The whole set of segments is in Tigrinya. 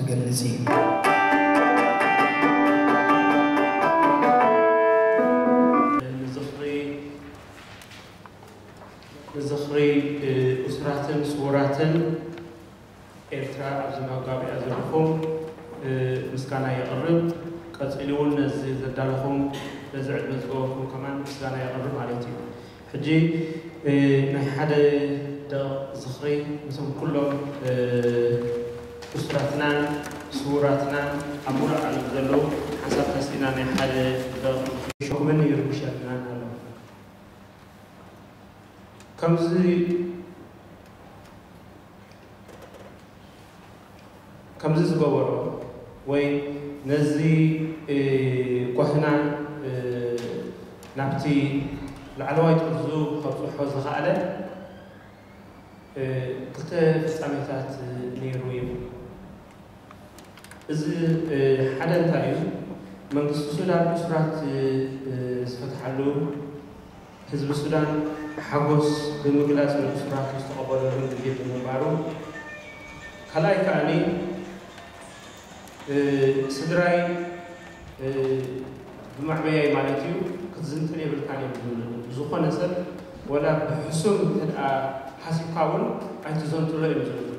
ዝገልጽ እዩ። ንዝኽሪ ንዝኽሪ እሱራትን ስዉራትን ኤርትራ ኣብዚ መጋቢያ ዘለኹም ምስጋና የቕርብ። ቀጺሉ እውን ነዚ ዘዳለኹም ነዚ ዕድመ ዝገበርኩም ከማን ምስጋና የቕርብ ማለት እዩ። ሕጂ ናይ ሓደ ደቕ ዝኽሪ ምስም ኩሎም እሱራትናን ስዉራትናን ኣብ ሙሉእ ዓለም ዘለዉ ሓንሳብ ተሲእና ናይ ሓደ ደቕ ዝኽሪ ሸኹምን ይርብሸናን ኣሎ። ከምዚ ከምዚ ዝገበሮ ወይ ነዚ ጓህና ናብቲ ላዕለዋይ ጥርዙ ከብፅሖ ዝኸኣለ ክልተ ፍጻሜታት ነይሩ እዩ። እዚ ሓደ እንታይ እዩ? መንግስቲ ሱዳን እሱራት ዝፈትሓሉ፣ ህዝቢ ሱዳን ሓጎስ ብምግላጽ ንእሱራት ዝተቐበለሉ ግዜ ብምንባሩ፣ ካልኣይ ከኣኒ ስድራይ ብማዕበያይ ማለት እዩ ክትዝንጥል የብልካን እዮም ዝብሉ። ዝኾነ ሰብ ወላ ብሕሱም እንተ ደኣ ሓሲብካ እውን ኣይትዘንጥሎ እዮም ዝብሉ።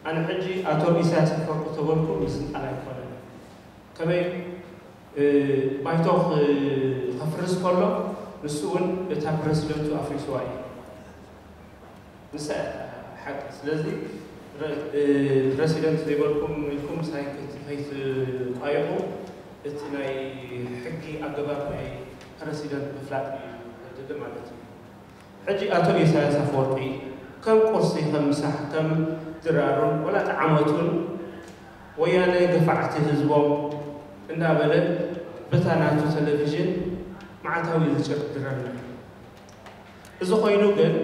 ኣነ ሕጂ ኣቶ ኢሳያስ ኣፈወርቂ ተበልኩ ምስንጣል ኣይኮነን። ከመይ ባይቶ ከፍርስ ከሎ ንሱ እውን እታ ፕረሲደንቱ ኣፍሪስዋ እዩ። ንሳ ሓቂ ስለዚ ፕረሲደንት ዘይበልኩም ኢልኩም ምሳይ ከይትቋየቑ እቲ ናይ ሕጊ ኣገባብ ናይ ፕረሲደንት ምፍላጥ እዩ ዘድሊ ማለት እዩ። ሕጂ ኣቶ ኢሳያስ ኣፈወርቂ ከም ቁርሲ ከም ምሳሕ ከም ድራሩን ወላ ጣዕመቱን ወያነ ገፋዕቲ ህዝቦም እንዳበለ በታ ናቱ ቴሌቪዥን መዓልታዊ ዝጭርድረና። እዚ ኮይኑ ግን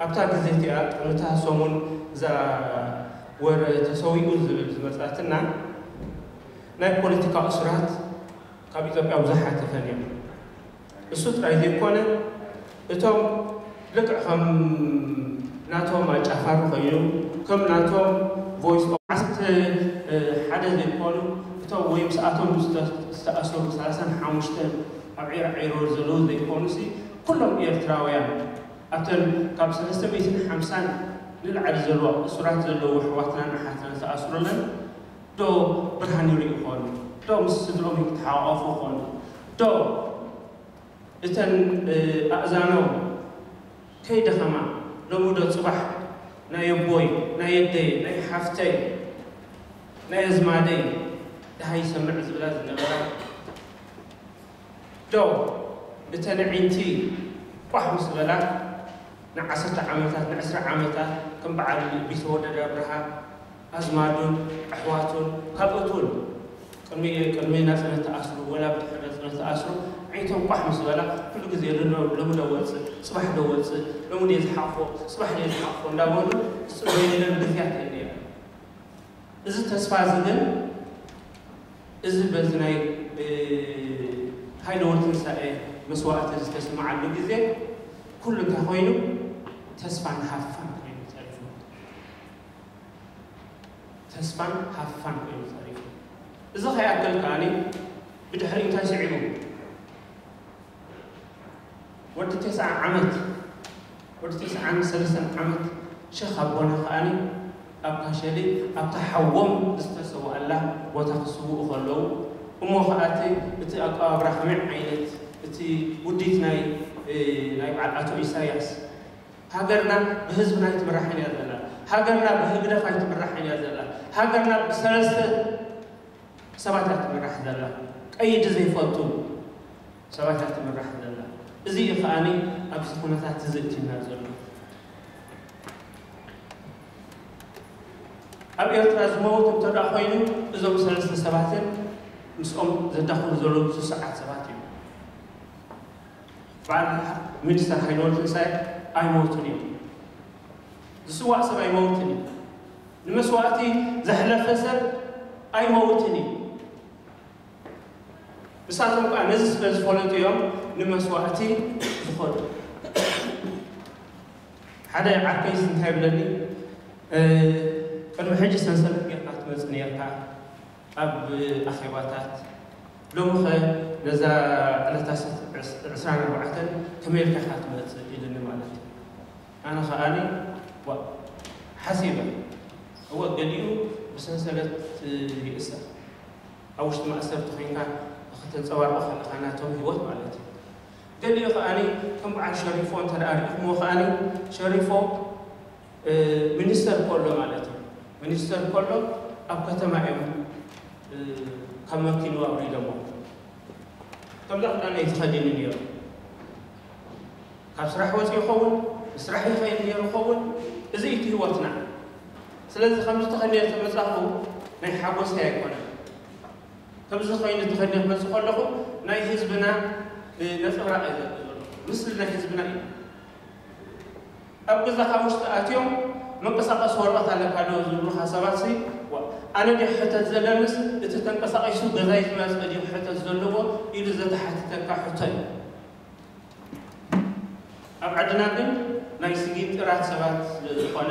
ኣብታ ግዜ እቲኣ ቅድሚ እታ ሰሙን እዛ ወረ ተሰዊኡ ዝብል ዝመጻትና ናይ ፖለቲካ እሱራት ካብ ኢትዮጵያ ብዙሓት ተፈንዮም። እሱ ጥራይ ዘይኮነ እቶም ልክዕ ከም ናቶም ኣጫፋሪ ኮይኑ ከም ናቶም ቮይስ ኦፍ ዓሰርተ ሓደ ዘይኮኑ እቶም ወይ ምስኣቶም ዝተኣሰሩ ሰላሳን ሓሙሽተን ኣብ ዒራ ዒሮ ዘለዉ ዘይኮኑ ሲ ኩሎም ኤርትራውያን ኣብተን ካብ ሰለስተ ሚእትን ሓምሳን ንላዕሊ ዘለዋ እሱራት ዘለዉ ኣሕዋትናን ኣሓትናን ዝተኣስሩለን ዶ ብርሃን ይርእዩ ይኾኑ? ዶ ምስ ስድሮም ይተሓቋፉ ይኾኑ? ዶ እተን ኣእዛኖም ከይደኸማ ሎሚ ዶ ጽባሕ ናይ ኣቦይ ናይ ኣደይ ናይ ሓፍተይ ናይ ኣዝማደይ ደሃይ ይሰምዕ ዝብላ ዝነበራ ዶ እተን ኣዒንቲ ቋሕ ምስ በላ ንዓሰርተ ዓመታት ንዕስራ ዓመታት ከም በዓል ቢተወደድ ኣብርሃ ኣዝማዱን ኣሕዋቱን ካልኦት እውን ቅድሚ ቅድሚ ናጽነት ተኣስሩ ወላ ብድሕሪ ናጽነት ተኣስሩ ዓይቶም ቋሕ ምስ በላ ኩሉ ግዜ ሎሚ ዶ ወጽእ ጽባሕ ዶ ወጽእ ሎሚ ድየ ዝሓቕፎ ጽባሕ ድየ ዝሓቕፎ እንዳበሉ ዝጽበዩለን ግዜያት እየን ነይረን። እዚ ተስፋ እዚ ግን እዚ በዚ ናይ ሃይለ ወልትንሳኤ መስዋእቲ ዝተስምዓሉ ግዜ ኩሉ እንታይ ኮይኑ ተስፋን ሃፋን ኮይኑ ተሪፉ። ተስፋን ሃፋን ኮይኑ ተሪፉ። እዚ ከይኣክል ከኣኒ ብድሕሪ እንታይ ስዒቡ? ወዲ ተስዓ ዓመት ወዲ ተስዓን ሰለስተን ዓመት ሸኽ ኣቦና ከኣኒ ኣብ ካሸሊ ኣብታ ሓዎም ዝተሰውኣላ ቦታ ክስውኡ ከለዉ እሞ ከኣ እቲ እቲ ኣቀባብራ ከመይ ዓይነት እቲ ውዲት ናይ ናይ በዓል ኣቶ ኢሳያስ ሃገርና ብህዝብና ኣይትምራሕን እያ ዘላ። ሃገርና ብህግደፍ ኣይትምራሕን እያ ዘላ። ሃገርና ብሰለስተ ሰባት እያ ትምራሕ ዘላ። ቀይዲ ዘይፈልጡ ሰባት እያ ትምራሕ ዘላ። እዚ እዩ ከኣኒ ኣብዚ ኩነታት እዚ ዘእትዩና ዘሎ። ኣብ ኤርትራ ዝመውት እንተ ደኣ ኮይኑ እዞም ሰለስተ ሰባትን ምስኦም ዘዳኽሙ ዘለዉ ስሱዓት ሰባት እዮም። በዓል ሚኒስተር ሓይለወልድ ትንሳኤ ኣይመውትን እዮም። ዝስዋእ ሰብ ኣይመውትን እዩ። ንመስዋእቲ ዘሕለፈ ሰብ ኣይመውትን እዩ። ንሳቶም ከኣ ነዚ ስለ ዝፈለጡ እዮም ንመስዋእቲ ዝኾዱ። ሓደ ዓርከይስ እንታይ ይብለኒ፣ ቅድሚ ሕጂ ሰንሰለት ጌርካ ትመጽእ ነርካ ኣብ ኣኼባታት። ሎሚ ኸ ነዛ ዕለታት ዕስራን ኣርባዕተን ከመይ ኢልካ ኢኻ ትመጽእ ኢልኒ ማለት እዩ። ኣነ ኸኣኒ ዋ ሓሲበ እወ ገሊኡ ብሰንሰለት ይእሰር ኣብ ውሽጢ ማእሰርቲ ኮይንካ ከተንጸባርቆ ከለኻ ናቶም ህይወት ማለት እዩ። ገሊኡ ከኣኒ ከም በዓል ሸሪፎ እንተ ደኣ ርኢኹሞ ከኣኒ ሸሪፎ ሚኒስተር ከሎ ማለት እዩ። ሚኒስተር ከሎ ኣብ ከተማ እዮም ካብ መኪኑ ኣውሪዶሞ። ከምዛ ክዳን እዩ ተኸዲኑ ነይሩ። ካብ ስራሕ ወፂኡ ይኸውን፣ ንስራሕ ይኸይድ ነይሩ ይኸውን። እዚ እዩ ህይወትና። ስለዚ ከምዚ ተኸዲነ ተመፃኹ ናይ ሓጎሰይ ኣይኮነን። ከምዚ ኮይኑ ተኸዲነ ክመፅእ ከለኹ ናይ ህዝብና ነፀብራቕ እዩ ዘርኢ ዘሎ። ምስሊ ናይ ህዝብና እዩ። ኣብ ገዛኻ ውሽጢ ኣትዮም መንቀሳቐሲ ወረቐት ኣለካ ዶ ዝብሉኻ ሰባት ሲ ኣነ ድዩ ሕተት ዘለንስ እቲ ተንቀሳቒሱ ገዛይ ዝመፀ ድዩ ሕተት ዘለዎ ኢሉ ዘተሓትተካ ሕቶ እዩ። ኣብ ዓድና ግን ናይ ስጊጥራት ሰባት ስለዝኾነ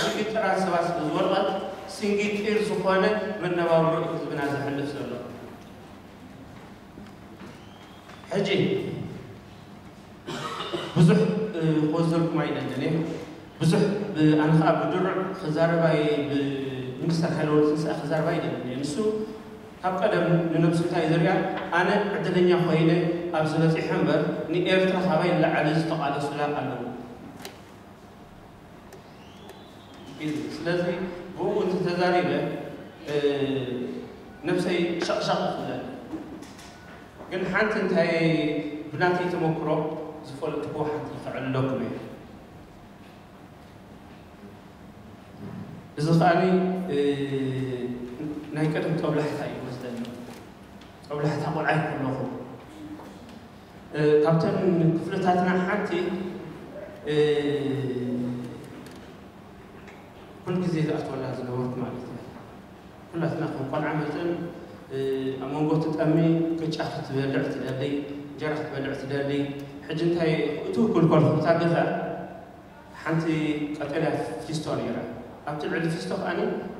ስጊጥራት ሰባት ስለዝወርቐት ስጊጢር ዝኾነ መነባብሮ እዩ ህዝብና ዘሕልፍ ዘሎ። ሕጂ ብዙሕ ክወዘልኩም ኣይደልን እየ። ብዙሕ ኣነ ከዓ ብድሩዕ ክዛረባይ ብሚኒስተር ሃይለወርቅ ትንሳኤ ክዛረባ ኣይደልን እየ። ንሱ ካብ ቀደም ንነብሱ እንታይ ዝሪኣ ኣነ ዕድለኛ ኮይነ ኣብዚ በፂሐ እምበር ንኤርትራ ካባይ ንላዕሊ ዝተቓለሱላ ኣለዉ። ስለዚ ብኡ እንተተዛሪበ ነብሰይ ሸቕሸቕ ትብለኒ። ግን ሓንቲ እንታይ ብናተይ ተመክሮ ዝፈለጥኩዎ ሓንቲ ከዕልለኩም እየ። እዚ ከኣኒ ናይ ቀደም ጦብላሕታ እዩ መስለኒ። ጦብላሕታ ቆልዓ ከለኹ ካብተን ክፍልታትና ሓንቲ ኩል ግዜ ዝኣትወላ ዝነበርኩ ማለት እዩ። ኩላትና ከም ቆልዓ መጠን ኣብ መንጎ ትጠሚ ቅጫ ክትበልዕ ትደሊ፣ እንጀራ ክትበልዕ ትደሊ። ሕጂ እንታይ እቱ ክልኮልኩም እታ ገዛ ሓንቲ ቀጠልያ ፊስቶ ነይራ። ኣብቲ ልዕሊ ፊስቶ ከኣ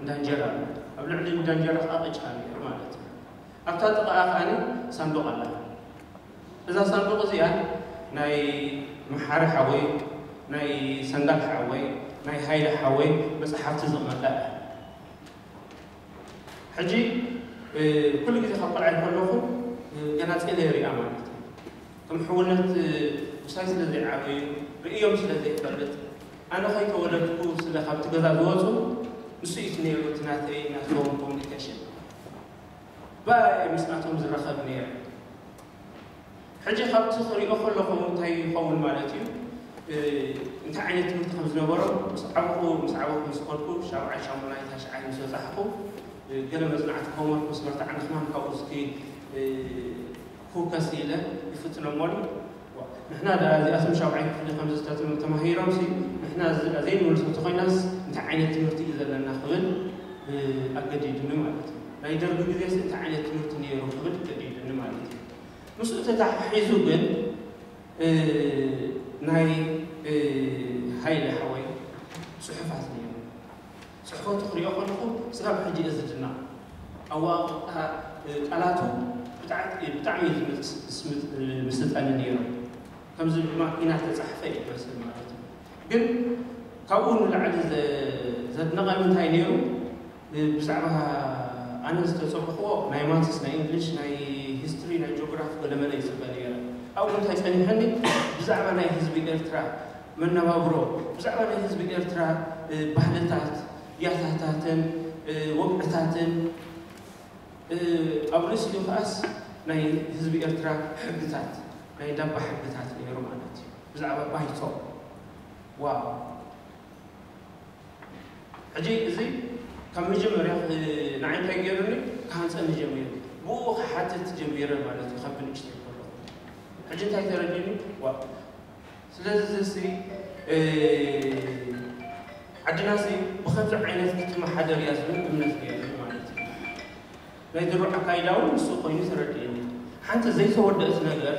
እንዳ እንጀራ ኣሎ። ኣብ ልዕሊ እንዳ እንጀራ ከኣ ቅጫ ነይሩ ማለት እዩ። ኣብታ ጥቓኣ ከኣ ሳንዱቕ ኣላ። እዛ ሳንዱቕ እዚኣ ናይ መሓሪ ሓወይ፣ ናይ ሰንጋል ሓወይ፣ ናይ ሃይለ ሓወይ መጽሓፍቲ ዝቕመጣ እያ። ሕጂ ኩሉ ግዜ ካብ ቆልዓ ከለኹ ገና ጼለ ይሪኣ ማለት እዩ። ከም ሕውነት ምሳይ ስለ ዘይዓበዩ ርእዮም ስለ ዘይፈልጥ ኣነ ከይተወለድኩ ስለ ካብቲ ገዛ ዝወፁ ንሱ እዩ ነይሩ እቲ ናተይ ናቶም ኮሚኒኬሽን ባይ ምስኣቶም ዝራኸብ ነይረ። ሕጂ ካብቲ ክሪኦ ከለኹ እንታይ ይኸውን ማለት እዩ እንታይ ዓይነት ትምህርቲ ከም ዝነበሮም ምስ ዓበኹ ምስ ዓበኹ ምስ ከድኩ ሻብዓይ ሻሙናይ ታሽዓይ ምስ በፃሕኩ ገለ መፅናዕቲ ሆምወርክ ምስ መርታዕና ከማን ካብኡ እስኪ ፎከስ ኢለ ይፍትኖሞ ድዩ ንሕና ደኣ እዚኣቶም ሻብዓይ ክፍሊ ከምዚ ዝተማሂሮም ሲ ንሕና እዚኣ ዘይንምልሶ እንተኾይናስ እንታይ ዓይነት ትምህርቲ እዩ ዘለና ክብል ኣገዲዱኒ ማለት እዩ ናይ ደርጊ ግዜስ እንታይ ዓይነት ትምህርቲ ነይሩ ክብል ገዲዱኒ ማለት እዩ ምስኡ ተተሓሒዙ ግን ናይ ሃይለ ሓወይ ፅሑፋት ነይሩ። ፅሕፈቱ ክሪኦ ከለኹ ስጋብ ሕጂ እየ ዝድነቕ። ኣወቓቕጣ ቃላቱ ብጣዕሚ እዩ ዝምስጠኒ ነይሩ። ከምዚ ድማ ኲናት ተፃሕፈ እዩ ዝመስል ማለት እዩ። ግን ካብኡ ንላዕሊ ዘድነቐኒ እንታይ ነይሩ? ብዛዕባ ኣነ ዝተፀበኽዎ ናይ ማትስ ናይ እንግሊሽ ናይ ሂስትሪ ናይ ጂኦግራፊ ገለመለ ይፅበ ነይረ ኣብኡ እንታይ ፀኒሐኒ ብዛዕባ ናይ ህዝቢ ኤርትራ መነባብሮ ብዛዕባ ናይ ህዝቢ ኤርትራ ባህልታት ያታታትን ወግዕታትን ኣብ ርእሲኡ ከኣስ ናይ ህዝቢ ኤርትራ ሕግታት ናይ ዳባ ሕግታት ነይሩ ማለት እዩ ብዛዕባ ባይቶ ዋው ሕጂ እዚ ካብ መጀመርያ ንዓይ እንታይ ገይሩኒ ክሃንፀኒ ጀሚሩ ብኡ ክሓትት ጀሚረ ማለት እዩ ካብ ብንእሽተይ ከለኹ ሕጂ እንታይ ተረዲኒ ዋ ስለዚ እዚ ዓድናሲ ብከምዚ ዓይነት ክትመሓደር እያ ዝብል እምነት ነይሩኒ ማለት እዩ ናይ ድሮ ኣካይዳ እውን ንሱ ኮይኑ ተረዲእኒ ሓንቲ ዘይተወደእት ነገር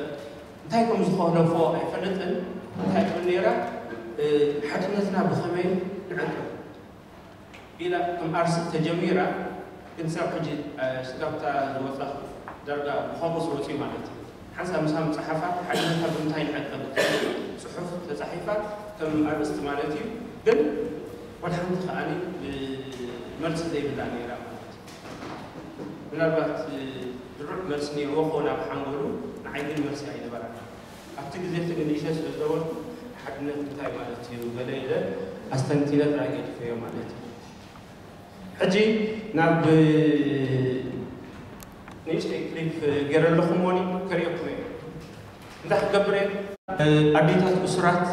እንታይ ከም ዝኮለፎ ኣይፈልጥን እንታይ ትብል ነይራ ሓድነትና ብከመይ ንዕቅብ ኢላ ከም ኣርስቲ ተጀሚራ፣ ግን ሳብ ሕጂ ስጋብታ ዝወፃ ዳርጋ ብኸምኡ ዝወፅዩ ማለት እዩ። ሓንሳብ ምሳም ፀሓፋ ሓድነታ ብምንታይ ንዕቀብ? ፅሑፍ ተፃሒፋ ከም ኣርእስቲ ማለት እዩ። ግን ወላ ሓንቲ ከዓኒ መልሲ ዘይብላ ነይራ ማለት እዩ። ምናልባት ድሩዕ መልሲ ነይርዎ ክኸውን ኣብ ሓንጎሉ፣ ንዓይ ግን መልሲ ኣይነበራን። ኣብቲ ግዜ እቲ ግን ንእሽተይ ስለ ዝነበርኩ ሓድነት እንታይ ማለት እዩ ገለ ኢለ ኣስተንቲነ ጥራይ ገዲፈዮ ማለት እዩ። ሕጂ ናብ ንእሽተይ ክሊፕ ገይረ ኣለኹም ሞኒ ከርእየኩም እየ። እንታይ ክገብር እየ? ኣዴታት እሱራት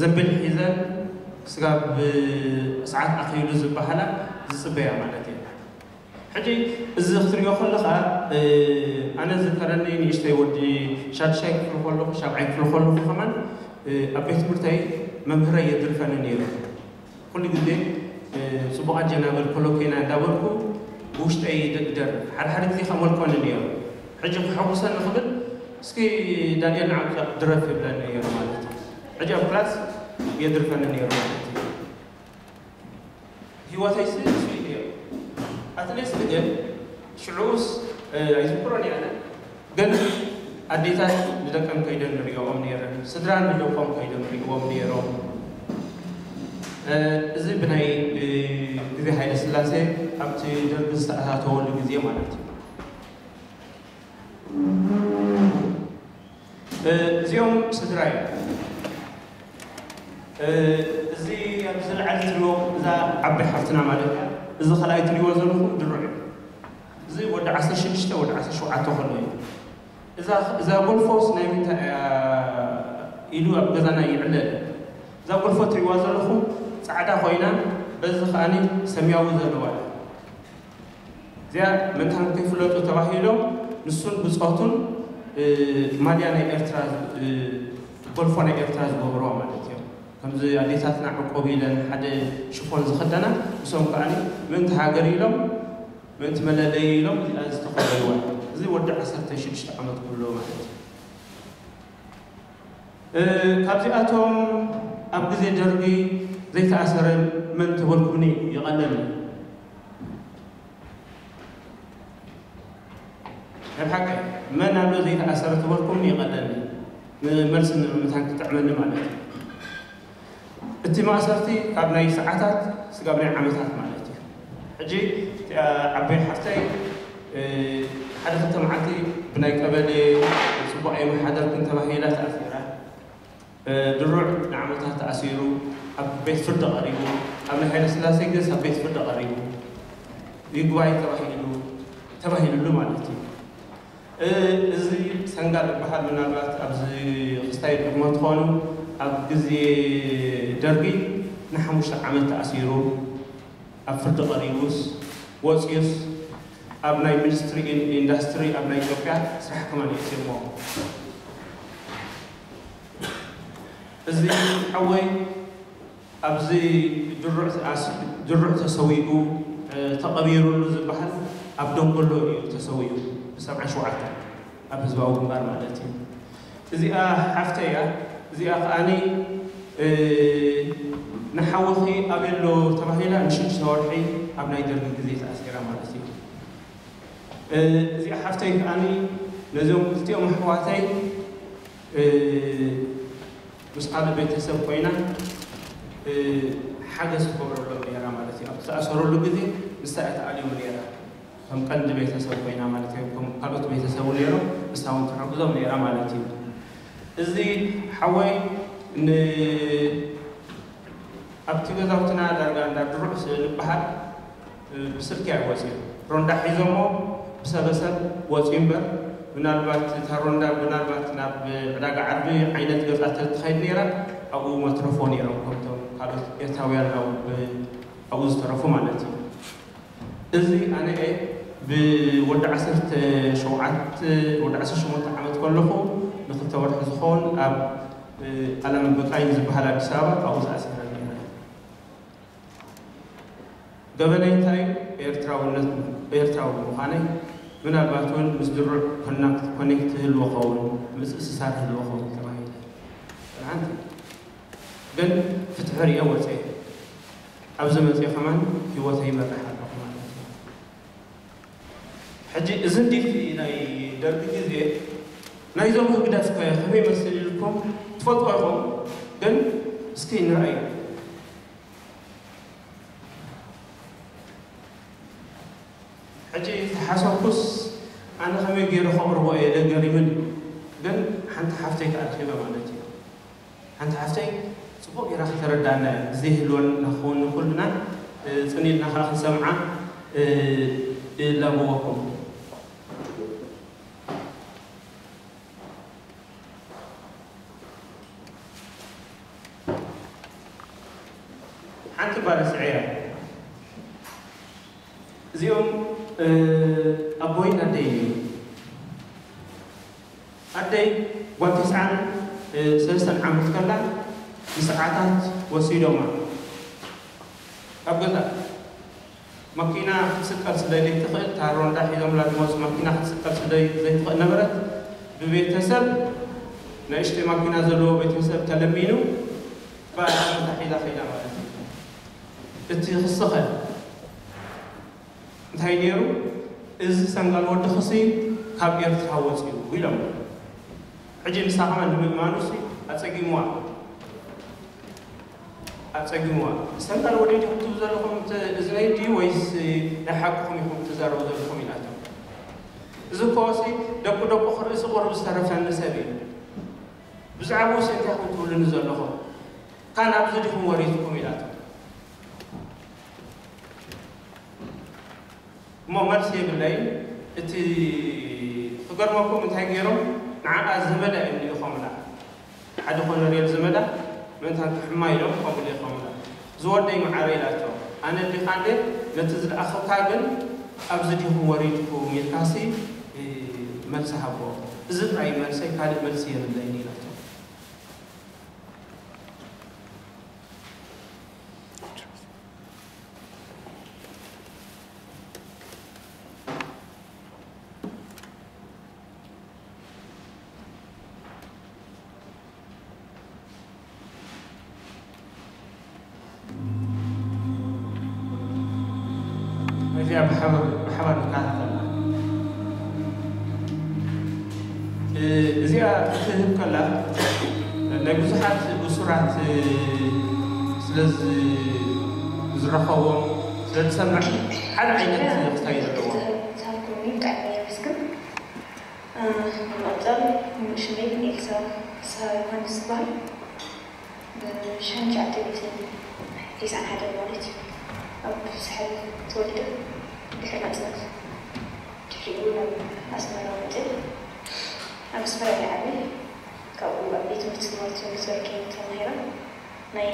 ዘብል ሒዘን ስጋብ ሰዓት ኣኺሉ ዝበሃላ ዝፅበያ ማለት እዩ። ሕጂ እዚ ክትሪኦ ከለኻ ኣነ ዝከረኒ ንእሽተይ ወዲ ሻድሻይ ክፍሊ ከለኹ ሻብዓይ ክፍሊ ከለኹ ከማን ኣብ ቤት ትምህርተይ መምህረይ የድርፈኒ ነይሩ። ኩሉ ግዜ ፅቡቓት ጀናበል ኮሎኬና እንዳበልኩ ብውሽጠይ ይደርፍ። ሓደ ሓደ ግዜ ከመልኮኒ ነይሩ። ሕጂ ክሐጉሰኒ ክብል እስኪ ዳንኤል ንዓምፃ ድረፍ ይብለኒ ነይሩ ማለት እዩ። ሕጂ ኣብ ክላስ የድርፈኒ ነይሩ ማለት እዩ። ህይወተይ ስ ስዊት ነይሩ። ኣትሊስት ግን ሽዑስ ኣይዝክሮን እየ ኣነ። ግን ኣዴታት ንደቀን ከይደን ንሪኦም ነይረን፣ ስድራ ንደቆም ከይደን ንሪዎም ነይሮም። እዚ ብናይ ግዜ ሃይለ ስላሴ ኣብቲ ደርጊ ዝተኣታተወሉ ግዜ ማለት እዩ። እዚኦም ስድራ እዮም። እዚ ኣብዚ ላዕሊ ትሪእዎ እዛ ዓባይ ሓፍትና ማለት እያ። እዚ ከላይ ትሪእዎ ዘለኹም ድሩዕ እዩ። እዚ ወዲ ዓሰርተ ሽዱሽተ ወዲ ዓሰርተ ሸውዓተ ከሎ እዩ። እዛ ጎልፎስ ናይ ምንታይ እያ ኢሉ ኣብ ገዛና ይዕለል። እዛ ጎልፎ ትሪእዋ ዘለኹም ፃዕዳ ኮይና በዚ ከዓኒ ሰማያዊ ዘለዋ እያ። እዚኣ ምእንታን ከይፍለጡ ተባሂሎም ንሱን ብፆቱን ማልያ ናይ ኤርትራ ጎልፎ ናይ ኤርትራ ዝገብርዋ ማለት እዮም። ከምዚ ኣዴታትና ዕቆብ ኢለን ሓደ ሽፎን ዝኽደና ንሶም ከዓኒ ምእንቲ ሃገር ኢሎም ምእንቲ መለለይ ኢሎም እዚኣ ዝተኸደንዋ። እዚ ወዲ ዓሰርተ ሽዱሽተ ዓመት ኩሎ ማለት እዩ። ካብዚኣቶም ኣብ ግዜ ደርጊ ዘይተኣሰረ መን ተበልኩኒ ይቐለኒ። ናይ ብሓቂ መን ኣሎ ዘይተኣሰረ ተበልኩኒ ይቐለኒ። መልሲ ንምምታን ክጥዕመኒ ማለት እዩ። እቲ ማእሰርቲ ካብ ናይ ሰዓታት ስጋብ ናይ ዓመታት ማለት እዩ። ሕጂ እቲኣ ዓበይ ሓፍተይ ሓደ ክልተ መዓልቲ ብናይ ቀበሌ ፅቡቕ ኣይመሓደርክን ተባሂላ ተኣሲራ። ድሩዕ ንዓመታት ተኣሲሩ ኣብ ቤት ፍርዲ ቀሪቡ። ኣብ ናይ ሃይለ ስላሴ ግን ኣብ ቤት ፍርዲ ቀሪቡ ይግባይ ተባሂሉ ተባሂሉሉ ማለት እዩ። እዚ ሰንጋል ዝበሃል ምናልባት ኣብዚ ክስታይ ድግሞ ትኾኑ ኣብ ግዜ ደርጊ ንሓሙሽተ ዓመት ተኣሲሩ ኣብ ፍርዲ ቀሪቡስ ወፂኡስ ኣብ ናይ ሚኒስትሪ ኢንዳስትሪ ኣብ ናይ ኢትዮጵያ ስራሕ ከማን የእትየሞ። እዚ ሓወይ ኣብዚ ድሩዕ ተኣስ- ድሩዕ ተሰዊኡ ተቐቢሩሉ ዝበሃል ኣብ ደንጎሎ እዩ ተሰዊኡ ብሰብዓን ሸውዓተን ኣብ ህዝባዊ ግንባር ማለት እዩ። እዚኣ ሓፍተይ እያ። እዚኣ ከዓኒ ንሓውኺ ኣበይ ኣሎ ተባሂላ ንሽዱሽተ ወርሒ ኣብ ናይ ደርጊ ግዜ ተኣሲራ ማለት እዩ። እዚኣ ሓፍተይ ከዓኒ ነዚኦም ክልቲኦም ኣሕዋተይ ምስ ካልእ ቤተሰብ ኮይና ሓገዝ ትገብረሎም ነይራ ማለት እዩ። ኣብ ዝተኣሰረሉ ግዜ ንሳ እያ ተኣልዮም ነይራ። ከም ቀንዲ ቤተሰብ ኮይና ማለት እዩ። ከም ካልኦት ቤተሰቡ ነይሮም ንሳ እውን ትሕግዞም ነይራ ማለት እዩ። እዚ ሓወይ ን ኣብቲ ገዛውትና ዳርጋ እንዳ ድሩዕ ስለ ዝበሃል ብስልኪ ኣይወፅን። ሮንዳ ሒዞሞ ብሰበሰብ ወፅዩ እምበር ምናልባት እታ ሮንዳ ምናልባት ናብ ዕዳጋ ዓርቢ ዓይነት ገፃ ተትኸይድ ነይራ ኣብኡ መትረፎ ነይሮም ከምቶም ካልኦት ኤርትራውያን ኣብኡ ዝተረፉ ማለት እዩ። እዚ ኣነ እየ ብወዲ ዓሰርተ ሸውዓተ ወዲ ዓሰርተ ሸሞንተ ዓመት ከለኹ ንክልተ ወርሒ ዝኸውን ኣብ ኣለም በቃኝ ዝበሃል ኣዲስ ኣበባ ኣብኡ ተኣሲረ ነይረ። ገበነይ እንታይ ኤርትራውነት ኤርትራዊ ምዃነይ ምናልባት እውን ምስ ድሩዕ ኮናክት ኮኔክት ህልዎ ኸውን ምትእስሳር ህልዎ ኸውን ተባሂለ ሓንቲ ግን ፍትሒ ርእየ ወፀየ። ኣብዚ መፅእ ከማን ህይወተይ ይመርሕ ኣለኹ ማለት እዩ። ሕጂ እዚ እንዲት ናይ ደርጊ ግዜ ናይዞም ህግደፍ ከ ከመይ ይመስል ኢልኩም ትፈልጡ ኢኹም፣ ግን እስኪ ንርኣዩ። ሕጂ ተሓሰብኩስ ኣነ ከመይ ገይረ ከቕርቦ እየ ደገሪምን እዩ። ግን ሓንቲ ሓፍተይ ተኣኪበ ማለት እዩ። ሓንቲ ሓፍተይ ጽቡቕ ገይራ ከተረዳና እያ። ዘይህልወን ንኸውን ንኹልና ጽኒልና ከኣ ክንሰምዓ እላበወኩም። ሓንቲ ጓል ስዕያ እዚኦም ኣቦይን ኣደይን እዩ። ኣደይ ጓል ተስዓን ሰለስተን ዓመት ከላ ብሰዓታት ወሲዶማ ካብ ገዛ። ማኪና ክትስቀል ስለ ዘይትኽእል፣ እታ ሮንዳ ሒዞምላ ዝመፁ ማኪና ክትስቀል ስለ ዘይትኽእል ነበረት። ብቤተሰብ ንእሽተይ ማኪና ዘለዎ ቤተሰብ ተለሚኑ ብኣታ ሒዛ ከይዳ ማለት እዩ። እቲ ክስኸል እንታይ ነይሩ? እዚ ሰንጋል ወድኽሲ ካብ ኤርትራ ወፂኡ ኢሎም። ሕጂ ንሳ ከማን ንምእማኑሲ ኣፀጊምዋ። ኣጸጊምዋ። ሰንጋል ወደይ ዲኹም ትብሉ ዘለኹም እቲ እዝነይ ድዩ ወይስ ናይ ሓቅኹም ኢኹም ትዛረቡ ዘለኹም ኢላቶ። እዚ እኮ ሲ ደቁ ደቁ ክርእሲ ቁሩብ ዝተረፈኒ ሰብ እዩ። ብዛዕባኡ ሲ እንታይ ኢኹም ትብሉኒ ዘለኹም? ካን ኣብዚ ዲኹም ወሪድኩም ኢላቶ። እሞ መልሲ የብለይን። እቲ ክገርመኩም እንታይ ገይሮም ንዓኣ ዘመዳ እዮም ልኢኾምላ። ሓደ ኮነሬል ዘመዳ ምእንታን ክሕማ ኢሎም ከምኡ ልኢኾምላ። ዝወደይ መዓረ ኢላቶ። ኣነ ዲኻ እንዴ ነቲ ዝለኣኸካ ግን ኣብዚ ዲኹም ወሪድኩም ኢልካሲ መልሲ ሃቦ። እዚ ጥራይ መልሰይ ካልእ መልሲ የብለይን ኢላቶ። እዚኣ ብሓባር ብሓባር ንከታተላ። እ፣ እዚኣ ክትህብ ከላ ናይ ብዙሓት እሱራት፣ እ፣ ስለ ዝ-፣ ዝረኸቦም ስለ ዝሰምዕ ሓደ ዓይነት ክታይ ዘለዎ። ዝሃብኩምኒ ብጣዕሚ የመስግን። እ፣ ብምቕጻል ሽመይ ኤልሳ ፍስሃ ዮሃንስ ይበሃል። ብሽሕን ትሽዓተ ሚእትን ቴስዓን ሓደን ማለት እዩ። ኣብ ሳሕል ተወሊደ ድሕሪ ናጽነት ድሕሪኡ ናብ ኣስመራ መጺእ። ኣብ ኣስመራ እየ ዓብየ። ካብኡ ኣብ ቤት ትምህርቲ ማለት እዩ ሚኒስተር ኬንያ ተማሂረ። ናይ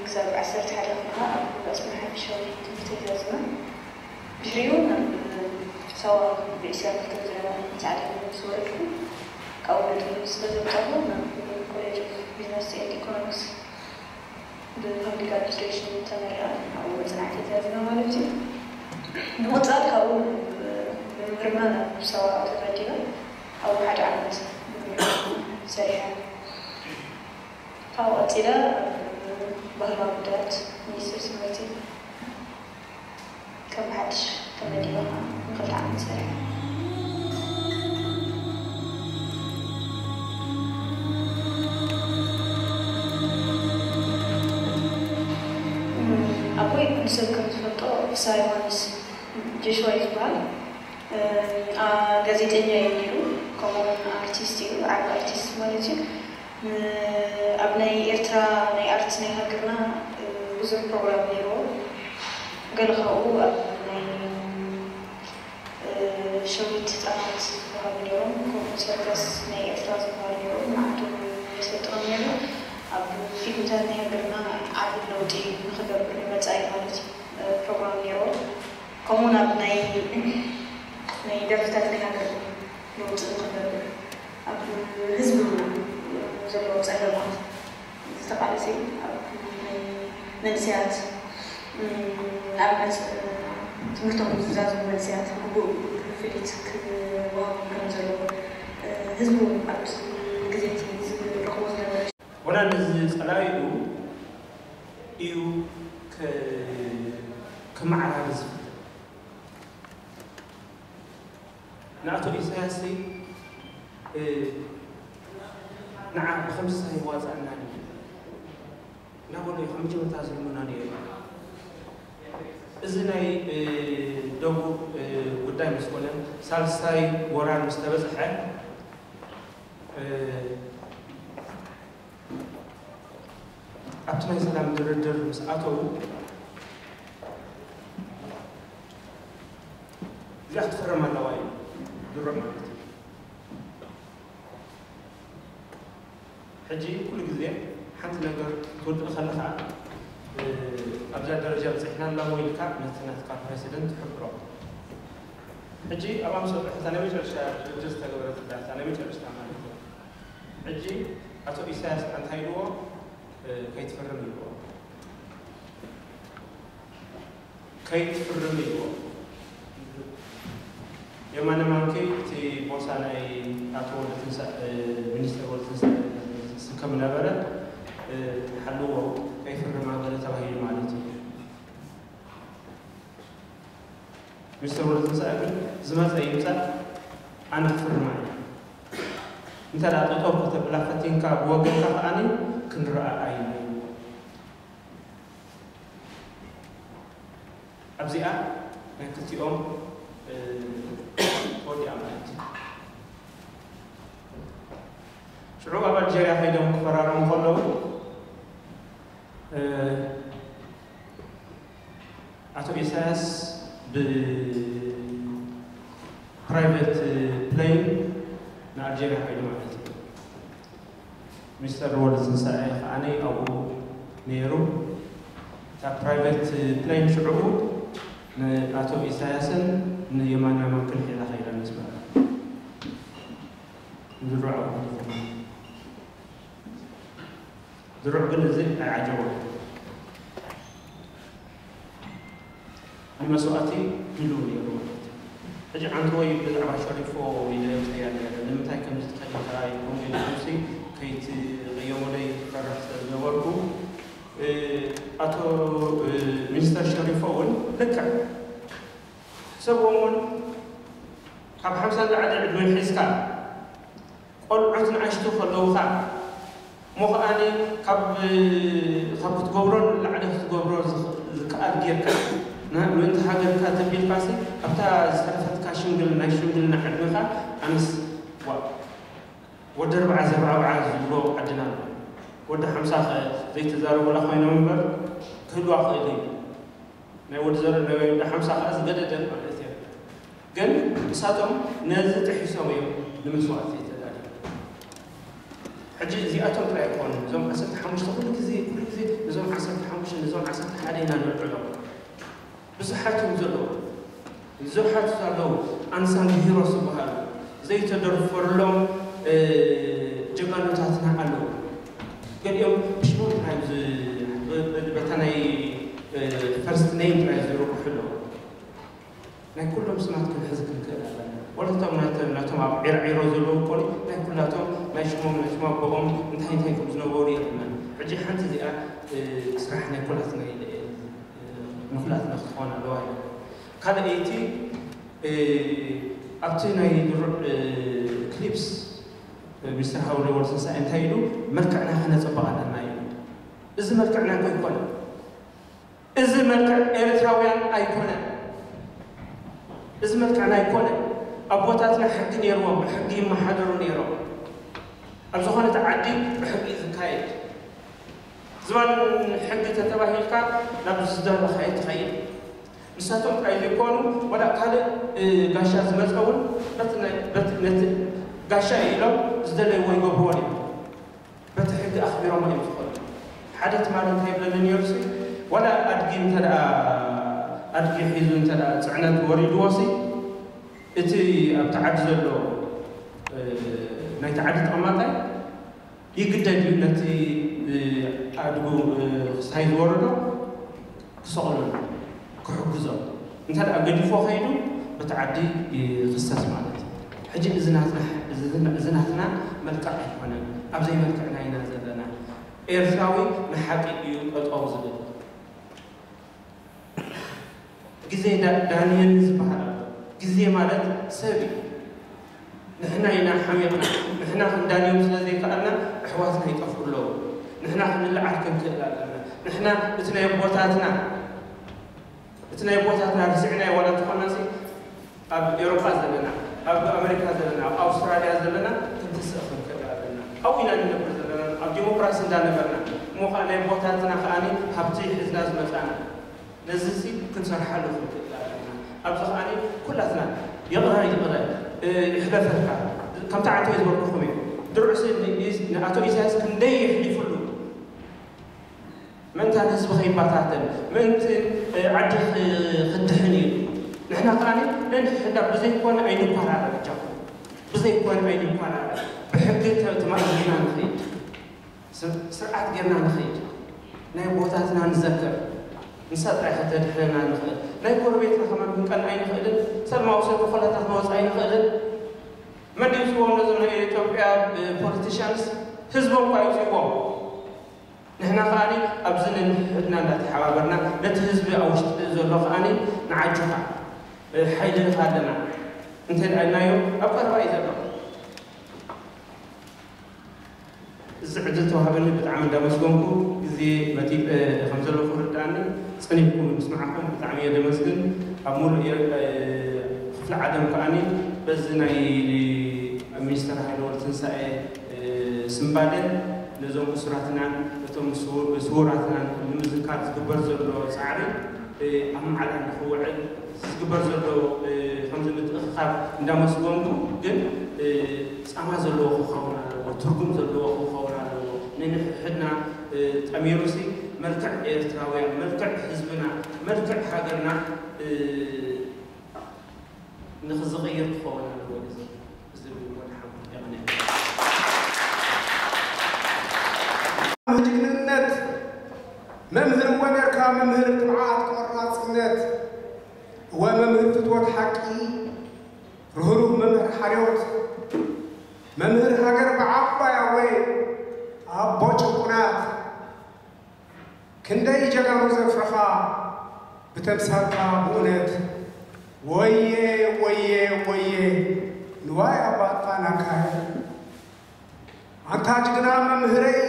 ክሳብ ዓሰርተ ሓደ ከለኻ ኣብ ኣስመራ ሓፈሻዊ ትምህርቲ ዛዚመ። ድሕሪኡ ናብ ሳዋ ብዕስራ ክልተ ዝረባ ጻዕዳ ምስ ወረድኩ ካብኡ ነጥቢ ስለ ዘምጻኹ ናብ ኮሌጅ ኦፍ ቢዝነስ ኤንድ ኢኮኖሚክስ ብፓብሊክ ኣድሚኒስትሬሽን ተመሪቐ ኣብኡ መጽናዕቲ ዛዚመ ማለት እዩ። ብምቕጻል ካብኡ ብምርማር ናብ ሳዋ ተመዲበ ኣብኡ ሓደ ዓመት ብምርማር ሰሪሐ። ካብኡ ቀጺለ ኣብ ባህላዊ ጉዳያት ሚኒስቴር ትምህርቲ ከም ብሓድሽ ተመዲበ ከዓ ንክልተ ዓመት ሰሪሐ። ኣቦይ ኩሉ ሰብ ከም ዝፈልጦ ፍስሃ ዮሃንስ ጆሽዋ እዩ ዝበሃል። አ፣ ጋዜጠኛ እዩ ነይሩ፣ ከምኡ እውን ኣርቲስት እዩ፣ ዓቢ ኣርቲስት ማለት እዩ። ን-፣ ኣብ ናይ ኤርትራ ናይ ኣርት ናይ ሃገርና፣ እ፣ ብዙሕ ፕሮግራም ነይርዎ። ገለ ካብኡ ኣብ ናይ፣ እ፣ ሸዊት ህጻናት ዝበሃሉ ነይሮም፣ ከምኡ ሰርከስ ናይ ኤርትራ ዝበሃሉ ነይሮም፣ ንዓቶም የሰልጥኖም ነይሩ። ኣብ ፊልምታት ናይ ሃገርና ዓቢ ለውጢ ንኽገብር ንመጻኢ ማለት እዩ፣ እ፣ ፕሮግራም ነይርዎ። ከምኡ ናብ ናይ፣ ናይ ደርፍታት ናይ ሃገር ለውጢ ንኽገብር፣ ኣብ ህዝብና ዘሎ ጸገማት ዝተቓለሰ፣ ኣብ ናይ መንእሰያት፣ እም፣ ንኣብነት፣ ትምህርቶም ዝዛዘሙ መንእሰያት ግቡእ ክፍሊት ክወሃቦም ከም ዘለዎ፣ ህዝቢ እውን ኣብቲ ግዜ እቲ ዝረኽቦ ዝነበረ ወላ ነዚ ጸላኢኡ እዩ ክመዓራረ ዝፍትን ንኣቶ ኢሳያስ ንዓ ብከምዚ ሳይዋፃእና እናበሉ እዩ ካብ መጀመርታ ዝልምና ነይሩ። እዚ ናይ ደቡብ ጉዳይ ምስ ኮነ፣ ሳልሳይ ወራር ምስ ተበፅሐ፣ ኣብቲ ናይ ሰላም ድርድር ምስ ኣተዉ፣ እዚኣ ክትፍረም ኣለዋ እዩ ድሮ ማለት እዩ። ሕጂ ኩሉ ግዜ ሓንቲ ነገር ክትውድእ ከለኻ ኣብዛ ደረጃ በፂሕና ኣለዎ ኢልካ ነቲ ናትካ ፕረሲደንት ትሕብሮ። ሕጂ ኣብ ኣምሰሉ ሕታ ናይ መጨረሻ ድርድር ዝተገበረት እርዳታ ናይ መጨረሽታ ማለት እዩ። ሕጂ ኣቶ ኢሳያስ እንታይ ኢልዎ? ከይትፍርም ኢልዎ። ከይትፍርም ኢልዎ። የማነ ማንኪ እቲ ቦርሳ ናይ ኣቶ ወልደትንሳእ፣ ሚኒስተር ወልደትንሳእ ዝስከም ነበረ፣ ሓልዎ ከይፍርም ኣበለ ተባሂሉ ማለት እዩ። ሚኒስተር ወልደትንሳእ ግን ዝመፀ ይምፃእ ኣነ ክፍርማ እየ። እንተ ደኣ ጠጠው ከተብላ ፈቲንካ ብወገንካ ከኣኒ ክንረኣኣ እዩ። ኣብዚኣ ናይ ክልቲኦም ተወዲኣ ማለት እዩ። ሽዑ ኣብ ኣልጀርያ ከይዶም ክፈራረሙ ከለዉ ኣቶ ኢሳያስ ብፕራይቬት ፕሌን ንኣልጀርያ ከይዱ ማለት እዩ። ሚስተር ወልደትንሳኤ ከዓኒ ኣብኡ ነይሩ። እታ ፕራይቬት ፕሌን ሽዑ ንኣቶ ኢሳያስን ንየማነ ማንክን ሒዛ ከይዳ ነስመራ። ዝረኣ ዝሩዕ ግን እዚ ኣይዓጀቦን። ንመስዋእቲ ድልው ነይሩ ማለት እዩ። ሕጂ ዓንተወይ ብዛዕባ ሸሪፎ ኢለ ምፅያ ነይረ። ንምንታይ ከምዚ ተኸዲንካ ይኮን ኢለ ነብሲ ከይትቕየመለይ ይፈርሕ ስለ ዝነበርኩ፣ ኣቶ ሚኒስተር ሸሪፎ እውን ልክዕ ሕሰብዎም እውን ካብ ሓምሳ ንላዕሊ ዕድመ ሒዝካ ቆልዑት ንኣሽቱ ከለውኻ እሞ ከኣኒ ካብ ካብ ክትገብሮ ንላዕሊ ክትገብሮ ዝክ- ዝከኣል ጌርካ ና- ምእንቲ ሃገርካ ተቢልካሲ ኣብታ ዝተረፈትካ ሽምግል ናይ ሽምግልና ዕድመኻ ኣነስ ዋ ወዲ ኣርብዓ ዘርባዕብዓ ዝብሎ ዓድና ኣሎ። ወዲ ሓምሳ ከ ዘይተዛረቡላ ኮይኖም እምበር ክህልዋ ክእል እዩ። ናይ ወዲ ዘረ ናይ ወዲ ሓምሳ ከዓ ዝገደደ ማለት እዩ። ግን ንሳቶም ነዚ ጥሒሶም እዮም ንመስዋእቲ ተዳልዮም። ሕጂ እዚኣቶም ጥራይ ኣይኮኑን። እዞም ዓሰርተ ሓሙሽተ ኩሉ ግዜ ኩሉ ግዜ እዞም ዓሰርተ ሓሙሽተ እዞም ዓሰርተ ሓደ ኢና ንልዕሎም። ብዙሓት እዮም ዘለዉ። ብዙሓት ኣለዉ። ኣንሳንግ ሂሮስ ዝበሃሉ ዘይተደርፈሎም ጀጋኑታትና ኣለዉ። ገሊኦም ብሽሞም ጥራይ ዝ- ብ- ብ- በታ ናይ ፈርስት ኔም ጥራይ ዝርብሑ ኣለዉ። ናይ ኩሎም ስማት ክንሕዝ ክንክእል ኣለና። ወለቶም ናተ- ናቶም ኣብ ዒራዒሮ ዘለዉ እኮ ናይ ኩላቶም ናይ ሽሞም ናይ ሽማ ኣቦኦም እንታይ እንታይ ከም ዝነበሩ የብልናን። ሕጂ ሓንቲ እዚኣ እ፣ ስራሕ ናይ ኩላትና ኢለ እየ እ፣ ንኩላትና ክትኾን ኣለዋ ኢለ። ካልኣይቲ እ፣ ኣብቲ ናይ ድሩዕ እ፣ ክሊፕስ እ፣ ሚስተር ሃውለ ወልደተንሳኤ እንታይ ኢሉ መልክዕና ክነፀብቕ ኣለና ኢሉ። እዚ መልክዕና እኮ ኣይኮነን። እዚ መልክዕ ኤርትራውያን ኣይኮነን። እዚ መልክዕና ኣይኮነን። ኣቦታትና ሕጊ ነይርዎም፣ ብሕጊ ይመሓደሩ ነይሮም። ኣብ ዝኾነት ዓዲ ብሕጊ እዩ ዝካየድ። ዝባን ሕጊ ተተባሂልካ ናብ ዝደለኻዮ ትኸይድ። ንሳቶም ጥራይ ዘይኮኑ፣ ወላ ካልእ እ፣ ጋሻ ዝመፀ እውን በቲ ናይ- በቲ- ነቲ ጋሻ ኢሎም ዝደለይዎ ይገብርዎን እዮም። በቲ ሕጊ ኣኽቢሮም እዮም ዝኾኑ። ሓደ ትማሊ እንታይ ይብለኒ ነይሩ ሲ፣ ዋላ ኣድጊ እንተ ደኣ ኣድጊ ሒዙ እንተ ደኣ ፅዕነት ወሪድዎ ሲ፣ እቲ ኣብቲ ዓዲ ዘሎ እ፣ ናይቲ ዓዲ ተቐማጣይ ይግደድ እዩ ነቲ እ፣ ኣድጉ እ፣ ክሳይ ዝወረዶ ክሰቕለሉ ክሕግዞ እንተ ደኣ ገዲፎ ከይዱ በቲ ዓዲ ይኽሰስ ማለት እዩ። ሕጂ እዚ ናትና እዚ ናትና መልክዕ ኣይኮነን። ኣብ ዘይመልክዕና ኢና ዘለና። ኤርትራዊ ንሓቂ እዩ ጠጠው ዝብል። ግዜ ዳ- ዳንኤል ዝበሃል ኣሎ። ግዜ ማለት ሰብ እዩ። ንሕና ኢና ሓሚቕና። ንሕና ክንዳንዮም ስለ ዘይከኣልና ኣሕዋትና ይጠፍኡ ኣለዉ። ንሕና ክንለዓል ክንክእል ኣለና። ንሕና እቲ ናይ ኣቦታትና እቲ ናይ ኣቦታትና ርሲዕናዮ ዋላ እንተኾና፣ ኣብ ኤውሮጳ ዘለና፣ ኣብ ኣሜሪካ ዘለና፣ ኣብ ኣውስትራልያ ዘለና ክንትስእ ክንክእል ኣለና። ኣብኡ ኢና ንነብር ዘለና፣ ኣብ ዲሞክራሲ እንዳነበርና እሞ ከዓ ናይ ኣቦታትና ከዓ ሃብቲ ሒዝና ዝመፃና፣ ነዚ ሲ ክንሰርሓሉ ክንክእል ኣለና። ኣብዚ ከዓ ኩላትና ይቕረ ይቕረ ይሕለፈልካ። ከምቲ ዓንተወይ ዝበልኩኹም እዩ። ድርዑ ንኣቶ ኢሳያስ ክንደይ የሕሊፉሉ ምእንታን ህዝቢ ከይባታተን ምእንቲ ዓዲ ክድሕን እዩ። ንሕና ከዓ ነንሕዳ ብዘይኮነ ኣይንኳራረ። በጃኹም ብዘይኮነ ኣይንኳራረ። ብሕጊ ተማእዚና ንኸይድ፣ ስርዓት ጌርና ንኸይድ፣ ናይ ኣቦታትና ንዘክር። ንሳ ጥራይ ከተድሕነና ንኽእል። ናይ ጎረቤትና ከማን ክንቀንእ ኣይንኽእልን። ሰብ ማውሰድ ኮላታት ክነወፅ ኣይንኽእልን። መን ድዩ ዝብዎም ነዞም ናይ ኢትዮጵያ ፖለቲሽንስ? ህዝቦም እኳ ይውፅዎም። ንሕና ከኣ ኣብዚ ነንሕድና እንዳተሓባበርና ነቲ ህዝቢ ኣብ ውሽጢ ዘሎ ከኣ ንዓጁኻ ሓይሊ ንኻ ኣለና እንተ ደኣ ኢልናዮ ኣብ ቀረባ እዩ ዘሎ። እዚ ዕድል ተዋህበኒ ብጣዕሚ እንዳመስገንኩ ግዜ መጢጠ ከም ዘለኹ ርድኣኒ ጸኒሕኩም ምስማዕኩም ብጣዕሚ እየ ደመስግን። ኣብ ሙሉእ ክፍለ ዓለም ከኣ በዚ ናይ ሚኒስተር ሃይለወርቅ ትንሳኤ ስምባደ ነዞም እሱራትናን ነቶም ስውራትናን ንምዝካር ዝግበር ዘሎ ፃዕሪ ኣብ መዓላ ንክውዕል ዝግበር ዘሎ ከምዚ ምትእኽኻብ እንዳመስገንኩ ግን ፃማ ዘለዎ ክኸውን ኣለዎ፣ ትርጉም ዘለዎ ክኸውን ኣለዎ። ንንሕድና ጠሚሩሲ መልክዕ ኤርትራውያን፣ መልክዕ ህዝብና፣ መልክዕ ሃገርና ንኽዝቕይር ክኸውን ኣለዎ። እዚ ዝብል ወድሓ የቐንየልና። ጅግንነት መምህር እወ ኔርካ፣ መምህር ትብዓት ቆራፅነት፣ እወ መምህር ፍትወት ሓቂ፣ ርህሩህ መምህር ሓልዮት፣ መምህር ሃገር ብዓባያ ወይ ኣቦ ጭቁናት፣ ክንደይ ጀጋኑ ዘፍረኻ ብተምሳልካ ብእውነት ወየ ወየ ወየ ንዋይ ኣባ ኣጥፋእናካዮ። ኣንታ ጅግና መምህረይ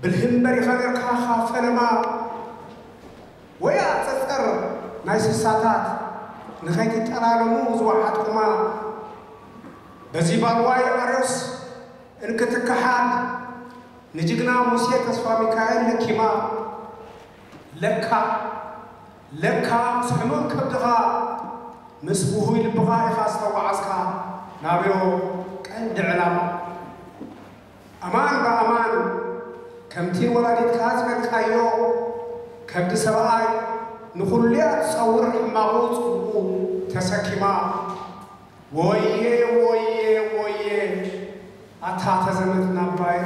ብልህም በሪኻ ነርካ ካብ ፈለማ ወያ ጸጸር ናይ ስሳታት ንኸይትጠላለሙ ዝወሓጥኩማ በዚ ባልዋይ ኣርዮስ እንክትከሓድ ንጅግና ሙሴ ተስፋ ሚካኤል ለኪማ ለካ ለካ ምስ ሕሙም ከብድኻ ምስ ውሁይ ልብኻ ኢኻ ዝተዋዓዝካ ናብዮ ቀንዲ ዕላማ። ኣማን ብኣማን ከምቲ ወላዲትካ ዝበልካዮ ከብዲ ሰብኣይ ንኹሉያ ትጸውር ሕማቑ ጽቡቑ ተሰኪማ። ወየ ወየ ወየ ኣታ ተዘመትና ኣባይ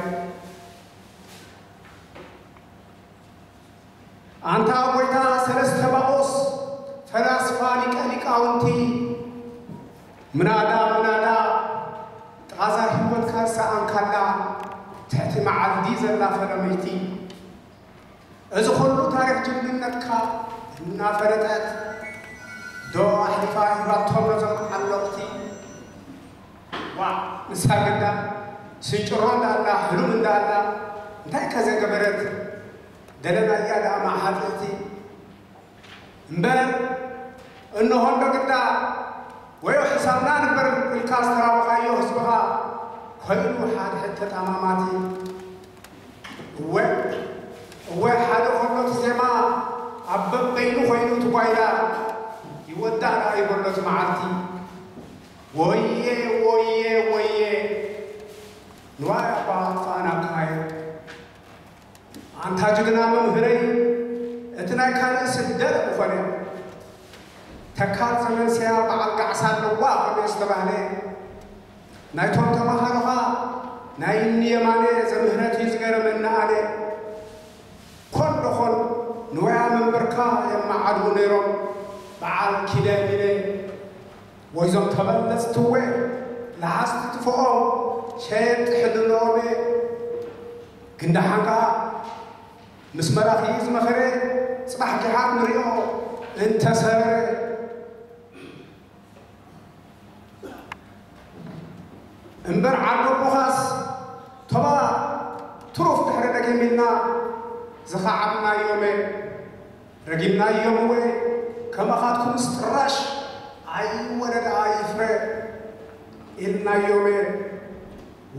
ኣንታ ጎይታ ሰለስተ ባኦስ ፈላስፋ ሊቀ ሊቃውንቲ ምናዳ ምናዳ ጣዛ ህይወትካ ዝሰኣንካላ ትሕቲ መዓልቲ ዘላ ፈለመይቲ እዚ ኩሉ ታሪኽ ጅግንነትካ እናፈለጠት ዶ ኣሕሊፋ ሂባቶም ነዞም ዓለቕቲ? ዋእ ንሳ ግዳ ስንጭሮ እንዳኣላ ህሉም እንዳኣላ እንታይ ከ ዘገበረት ደለናያ ደኣ መዓሓጥእቲ እምበር እንሆ እንዶ ግዳ ወዮ ሕሳብና ንግበር ኢልካ ዝተራበኻዮ ህዝብኻ ኮይኑ ሓድሕድ ተጣማማቲ እወ እወ ሓደ ከሎ እቲ ዜማ ኣብ በበይኑ ኮይኑ እቲ ጓይላ ይወዳእ ደኣ ይበሎ እቲ መዓልቲ ወየ ወየ ወየ ንዋይ ኣባ ኣጥፋእናካዮ ኣንታ ጅግና መምህረይ እቲ ናይ ካልእ ስደት ምኾነ ተካል ዘመንስያ በዓል ጋዕሳ ኣለዋ ከመ ዝተባህለ ናይቶም ተማሃሮኻ ናይ እኒ የማነ ዘምህረት እዩ ዝገረመኒ ኣነ ኮን ዶ ኾን ንወያ መንበርካ የመዓድዉ ነይሮም በዓል ኪደ ሚነ ወይዞም ተበለፅትወ ለሓስቲ ትፍኦም ሸየጥቲ ሕልንኦም እየ ግን ደሓን ከዓ ምስ መራኺ ዝመኸረ ፅባሕ ጊሓት ንሪኦ እንተሰረ እምበር ዓዲ ኣቦኻስ ቶባ ትሩፍ ድሕሪ ደጊምና ዝኸዓብናዮመ ረጊምናዮምወ ከማኻትኩምስ ጥራሽ ኣይወለድ ኣይፍረ ኢልናዮመ።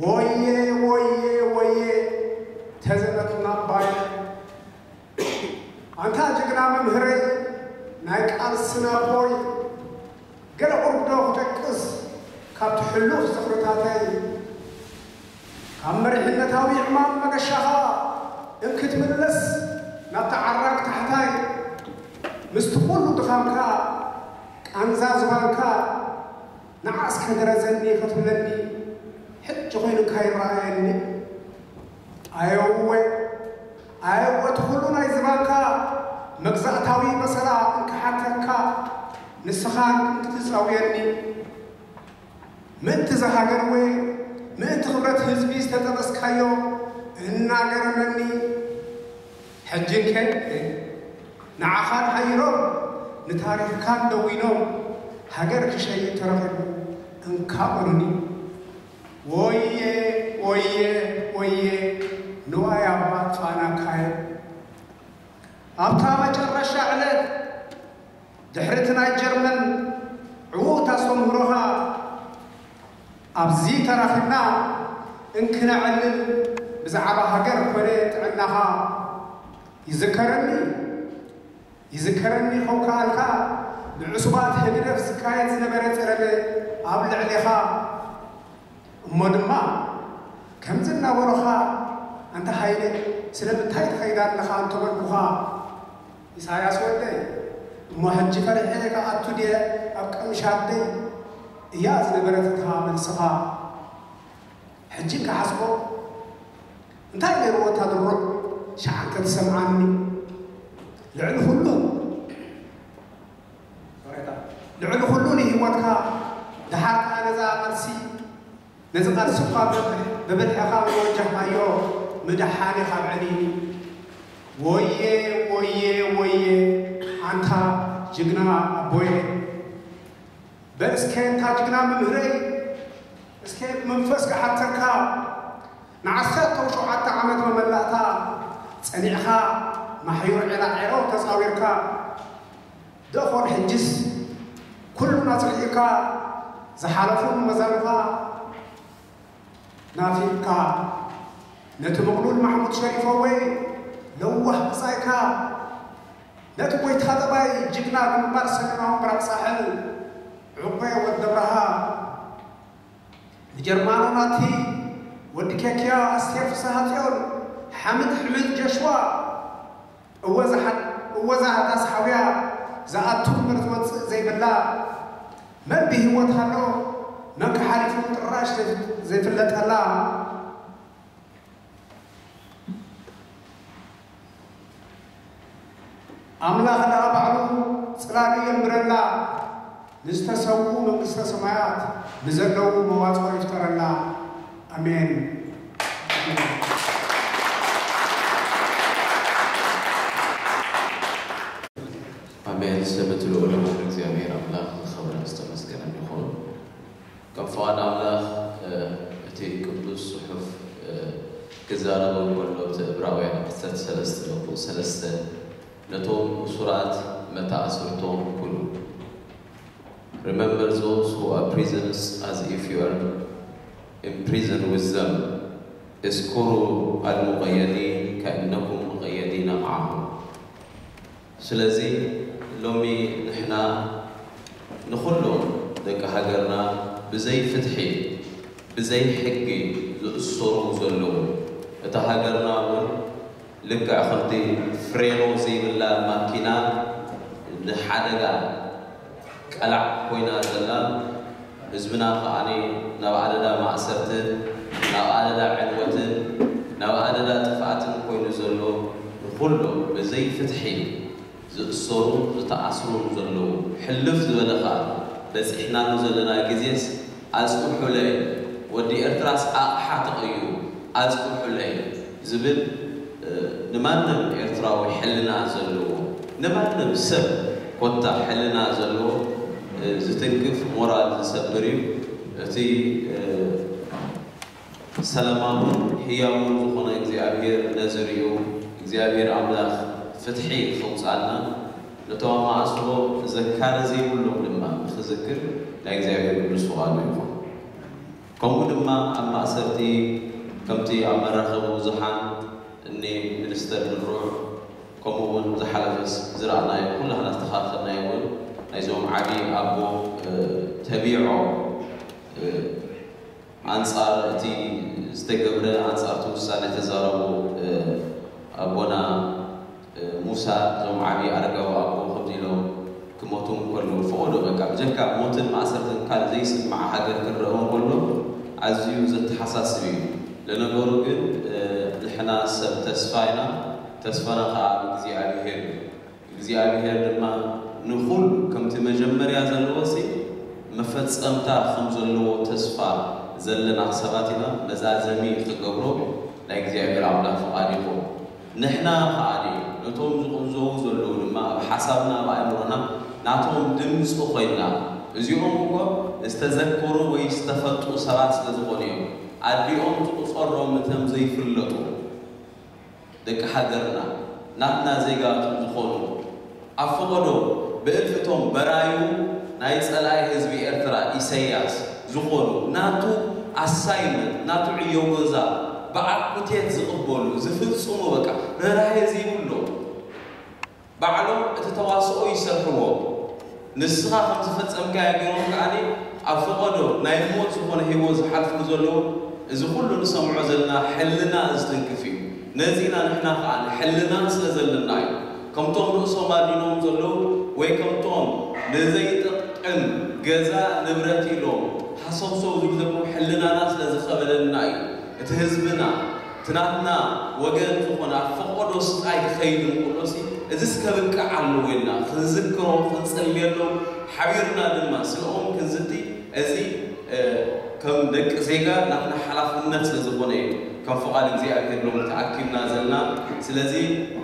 ወየ ወየ ወየ ተዘመትና ባየ ኣንታ ጅግና መምህረይ ናይ ቃልስና ኣቦይ፣ ገለ ቁሩብ ዶ ክጠቅስ ካብቲ ሕሉፍ ዝኽርታተይ፣ ካብ መሪሕነታዊ ዕማም መገሻኻ እንክትምለስ ናብቲ ዓራግ ታሕታይ ምስቲ ኩሉ ድኻምካ ቃንዛ ዝባንካ ንዓ እስከ ድረዘኒ ክትብለኒ ሕጂ ኮይኑካ ይረኣየኒ። ኣየውወ ኣየወ እቲ ኩሉ ናይ ዝባንካ መግዛእታዊ በሰላ እንክሓተካ ንስኻን እንክትጸውየኒ ምእንቲ ዝሃገር ወይ ምእንቲ ክብረት ህዝቢ ዝተጠበስካዮ እናገረመኒ ሕጂ እንከ ንዓኻን ሓይሮም ንታሪኽካን ደዊኖም ሃገር ክሸይጥ ተረኺቡ እንካ በሉኒ። ወየ ወየ ወየ ንዋይ ኣባ ፋናካየ ኣብታ መጨረሻ ዕለት ድሕሪ እቲ ናይ ጀርመን ዕዉት ኣስተምህሮኻ ኣብዚ ተራኺብና እንክነዕልል ብዛዕባ ሃገር ኮነ ጥዕናኻ ይዝከረኒ ይዝከረኒ ከውከኣልካ ብዕሱባት ህግደፍ ዝካየድ ዝነበረ ጸለመ ኣብ ልዕሌኻ እሞ ድማ ከምዚ እናበሉኻ ኣንታ ሃይለ ስለምንታይ ትኸይድ ኣለኻ እንተበልኩኻ ኢሳያስ ወደይ እሞ ሕጂ ፈሪሐ ክኣቱ ድየ ኣብ ቀምሻደይ እያ ዝነበረት እታ መልስኻ ሕጂ ክሓስቦ እንታይ ነይርዎ እታ ድሩዕ ሸዓንከ ትሰምዓኒ ልዕሊ ኩሉ ልዕሊ ኩሉ ንህይወትካ ደሓር ከኣ ነዛ ቃልሲ ነዚ ቃልሲ እኳ ብብልሕኻ ዝወጃኻዮ ምድሓን ኢኻ ኣብ ዕንይኒ ወየ ወየ ወየ ኣንታ ጅግና ኣቦየ በል እስከ እንታ ጅግና መምህረይ እስከ ብመንፈስ ክሓተካ ንዓሰርተ ሸውዓተ ዓመት መመላእታ ጸኒዕኻ ማሕዩር ዔላዔሎ ተጻዊርካ ደኾን ሕጅስ ኩሉ ናጽርኢካ ዝሓለፉ መዛኑኻ ናፊቕካ ነቲ ምቕሉል ማሕሙድ ሸሪፎ ወይ ለዋህ ብጻይካ ነቲ ጎይታ ጠባይ ጅግና ግንባር ሰሜናዊ ምብራቕ ሳሕል ዕቑበ ወዲ ኣብርሃ ንጀርማኖ ናቲ ወዲ ኬክያ ኣስቴር ፍስሃጽዮን ሓምድ ሕምድ ጀሽዋ እወ እዛ ሃዳስ ሓውያ ዝኣቱ እምበር ዝወፅእ ዘይብላ መን ብህይወት ሃሎ መን ክሓሊፉ ጥራሽ ዘይፍለጠላ ኣምላኽ ደኣ ባዕሉ ጽላሉ የንብረላ፣ ንዝተሰውኡ መንግስተ ሰማያት፣ ንዘለዉ መዋጽኦ ይፍጠረላ። ኣሜን። ኣሜን። ስም እቲ ልዑል ኣምላኽ እግዚኣብሔር ኣምላኽ ዝኸበረን ዝተመስገነን ይኹን። ከም ፍቓድ ኣምላኽ እቲ ቅዱስ ጽሑፍ ክዛረብ እንከሎ ኣብቲ ዕብራውያን ክልተ ሰለስተ ነጥቢ ሰለስተ ነቶም እሱራት መታእስርቶም ኩሉ Remember those who are prisoners as if you are in prison with them. اذكروا المقيدين كأنكم مقيدين معهم. ስለዚ ሎሚ ንሕና ንኹሎም ደቂ ሃገርና ብዘይ ፍትሒ ብዘይ ሕጊ ዝእሰሩ ዘለዉ እታ ሃገርና እውን ልክዕ ከምቲ ፍሬኖ ዘይብላ ማኪና ንሓደጋ ቀላዕ ኮይና ዘላ ህዝብና ከኣ ናብ ኣደዳ ማእሰርትን ናብ ኣደዳ ዕንወትን ናብ ኣደዳ ጥፍኣትን ኮይኑ ዘሎ ንኹሎም ብዘይ ፍትሒ ዝእሰሩን ዝተኣስሩን ዘለዉ ሕልፍ ዝበለ ከኣ በጺሕናሉ ዘለና ግዜስ ኣጽንሑለይ ወዲ ኤርትራስ ኣቕሓ ተቐይሩ ኣጽንሑለይ ዝብል ንማንም ኤርትራዊ ሕልና ዘለዎ ንማንም ሰብ እኳ ኮታ ሕልና ዘለዎ፣ እ፣ ዝትንክፍ ሞራል ዝሰብር እዩ። እቲ፣ እ፣ ሰላማውን ህያውን ዝኾነ እግዚኣብሔር ነዚ ርእዩ፣ እግዚኣብሔር ኣምላኽ ፍትሒ ከውፅኣልና፣ ነቶም ኣብ ማእስሮ ዘካሪ ዘይብሎም ድማ ንኽዝክር ናይ እግዚኣብሔር ቅዱስ ፍቓዱ ይኹን። ከምኡ ድማ ኣብ ማእሰርቲ ከምቲ ኣብ መራኸቢ ብዙሓን እኒ ሚኒስተር ድሩዕ፣ ከምኡ እውን ዝሓለፈስ ዝረኣናዮ፣ ኩላህና ዝተኻተልናዮ እውን ናይዞም ዓቢ ኣቦ፣ እ፣ ተቢዖም፣ እ፣ ኣንጻር እቲ ዝተገብረ፣ ኣንጻር እቲ ውሳነ ተዛረቡ፣ እ፣ ኣቦና፣ እ፣ ሙሳ፣ እዞም ዓቢ ኣረጋዊ ኣቦ ከምዚ ኢሎም ክሞቱ እንከለዉ፣ ፈቐዶ በቃ ብጀካ ሞትን ማእሰርትን ካልእ ዘይስማዕ ሃገር ክረአ እንከሎ ኣዝዩ ዘተሓሳስብ እዩ። ለነገሩ ግን፣ እ፣ ንሕና ሰብ ተስፋ ኢና፣ ተስፋና ከኣ ኣብ እግዚኣብሔር እዩ። እግዚኣብሔር ድማ ንኹሉ ከምቲ መጀመርያ ዘለዎሲ መፈጸምታ ከም ዘለዎ ተስፋ ዘለና ሰባት ኢና። መዛዘሚ ክገብሮ ናይ እግዚኣብሔር ኣምላኽ ፍቓድ ይኹን። ንሕና ከኣ ነቶም ዝቕንዘዉ ዘለዉ ድማ ኣብ ሓሳብና፣ ኣብ ኣእምሮና ናቶም ድምፂ ኮይንና፣ እዚኦም እኮ ዝተዘከሩ ወይ ዝተፈልጡ ሰባት ስለ ዝኾኑ እዮም። ኣዲኦም ትቑፀሮም እቶም ዘይፍለጡ ደቂ ሃገርና፣ ናትና ዜጋቱ ዝኾኑ፣ ኣብ ፈቐዶ ብእልፍቶም በራዩ ናይ ጸላኢ ህዝቢ ኤርትራ ኢሰያስ ዝኾኑ፣ ናቱ ኣሳይመንት፣ ናቱ ዕዮ ገዛ ብኣኩቴት ዝቕበሉ፣ ዝፍጽሙ፣ በቃ ርህራሄ ዘይብሎም፣ ባዕሎም እቲ ተዋስኦ ይሰርሕዎ። ንስኻ ከም ዝፈጸምካዮ ገይሮም ከኣ ኣብ ፈቐዶ ናይ ሞት ዝኾነ ህይወት ዝሓልፉ ዘለዉ፣ እዚ ኩሉ ንሰምዖ ዘለና ሕልና ዝትንክፍ እዩ። ነዚ ኢና ንሕና ከኣ ሕልና ስለ ዘለና እዩ። ከምቶም ርእሶም ኣዲኖም ዘለዉ ወይ ከምቶም ንዘይጠቅም ገዛ ንብረት ኢሎም ሃሰውሰው ዝብሉ ዘለዉ ሕልናና ስለ ዝኸበደና እዩ። እቲ ህዝብና፣ እቲ ናትና ወገን ዝኾነ ኣብ ፈቐዶ ስቃይ ክኸይድ እንከሎሲ፣ እዚስ ከብቅዕ ኣለዎ ኢልና ክንዝክሮ፣ ክንጽልየሎም፣ ሓቢርና ድማ ስለኦም ክንዝቲ፣ እዚ፣ እ፣ ከም ደቂ ዜጋ ናትና ሓላፍነት ስለ ዝኾነ እዩ። ከም ፍቓድ እግዚኣብሔር ሎሚ ተኣኪብና ዘለና። ስለዚ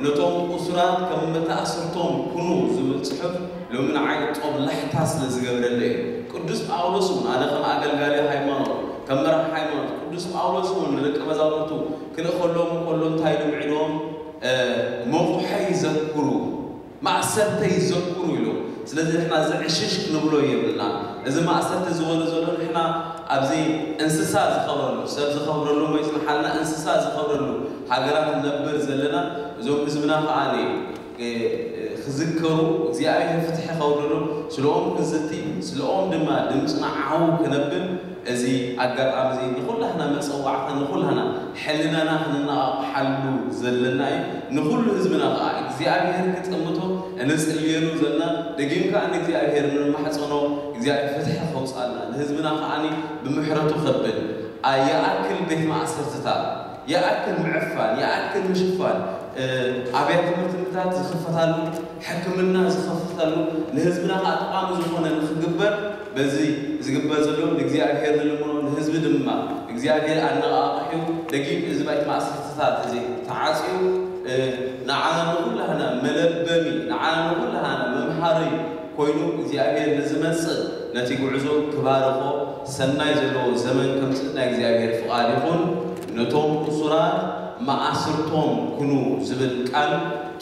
ነቶም እሱራት ከም መተኣስርቶም ኩኑ ዝብል ጽሑፍ ሎሚ ንዓይ ጦብላሕታ ስለ ዝገብረለይ እዩ። ቅዱስ ጳውሎስ እውን፣ ኣነ ከም ኣገልጋሊ ሃይማኖት፣ ከም መራሒ ሃይማኖት፣ ቅዱስ ጳውሎስ እውን ንደቀ መዛሙርቱ ክልእኸሎም እንከሎ እንታይ ኢሉ ምዒድዎም? እ፣ መቑሐይ ዘክሩ፣ ማእሰርተይ ዘክሩ ኢሉ። ስለዚ ንሕና እዚ ዕሽሽ ክንብሎ የብልና። እዚ ማእሰርቲ ዝበሎ ዘሎ ንሕና ኣብዚ እንስሳ ዝኸብረሉ፣ ሰብ ዝኸብረሉ ወይ ዝመሓልና እንስሳ ዝኸብረሉ ሃገራት ንነብር ዘለና፣ እዞም ህዝብና ከኣ እ፣ እ፣ ክዝከሩ፣ እግዚኣብሔር ፍትሒ ከውርዶም፣ ስለኦም ክንዝቲ፣ ስለኦም ድማ ድምፅና ዓው ክነብል፣ እዚ ኣጋጣሚ እዚ ንኹላህና መፀዋዕታ፣ ንኹላህና ሕልናና ክንነቓቕሓሉ ዘለና እዩ። ንኹሉ ህዝብና ከዓ እግዚኣብሔር ክጥምቶ እንፅልየሉ ዘለና፣ ደጊም ከዓ ንእግዚኣብሔር ንማሕፀኖ፣ እግዚኣብሔር ፍትሒ ከውፅኣልና፣ ንህዝብና ከዓ ብምሕረቱ ከብል፣ ኣ-፣ ይኣክል ቤት ማእሰርትታት፣ ይኣክል ምዕፋን፣ ይኣክል ምሽፋን፣ እ፣ ኣብያተ ትምህርትታት ዝኸፈታሉ፣ ሕክምና ዝኸፈታሉ፣ ንህዝብና ከዓ ጠቓሚ ዝኾነ ንክግበር በዚ ዝግበር ዘሎ ንእግዚኣብሔር ንልምኖ፣ ንህዝቢ ድማ እግዚኣብሔር ኣነቓቒሑ ደጊም እዚ ቤት ማእሰርትታት እዚ ተዓፅዩ፣ እ፣ ንዓና ንኹላህና መለበሚ፣ ንዓና ንኹላህና መምሃሪ ኮይኑ እግዚኣብሔር ንዝመጽእ ነቲ ጉዕዞ ክባርኾ ሰናይ ዘለዎ ዘመን ከምጽእ ናይ እግዚኣብሔር ፍቓድ ይኹን። ነቶም እሱራት መኣስርቶም ኩኑ ዝብል ቃል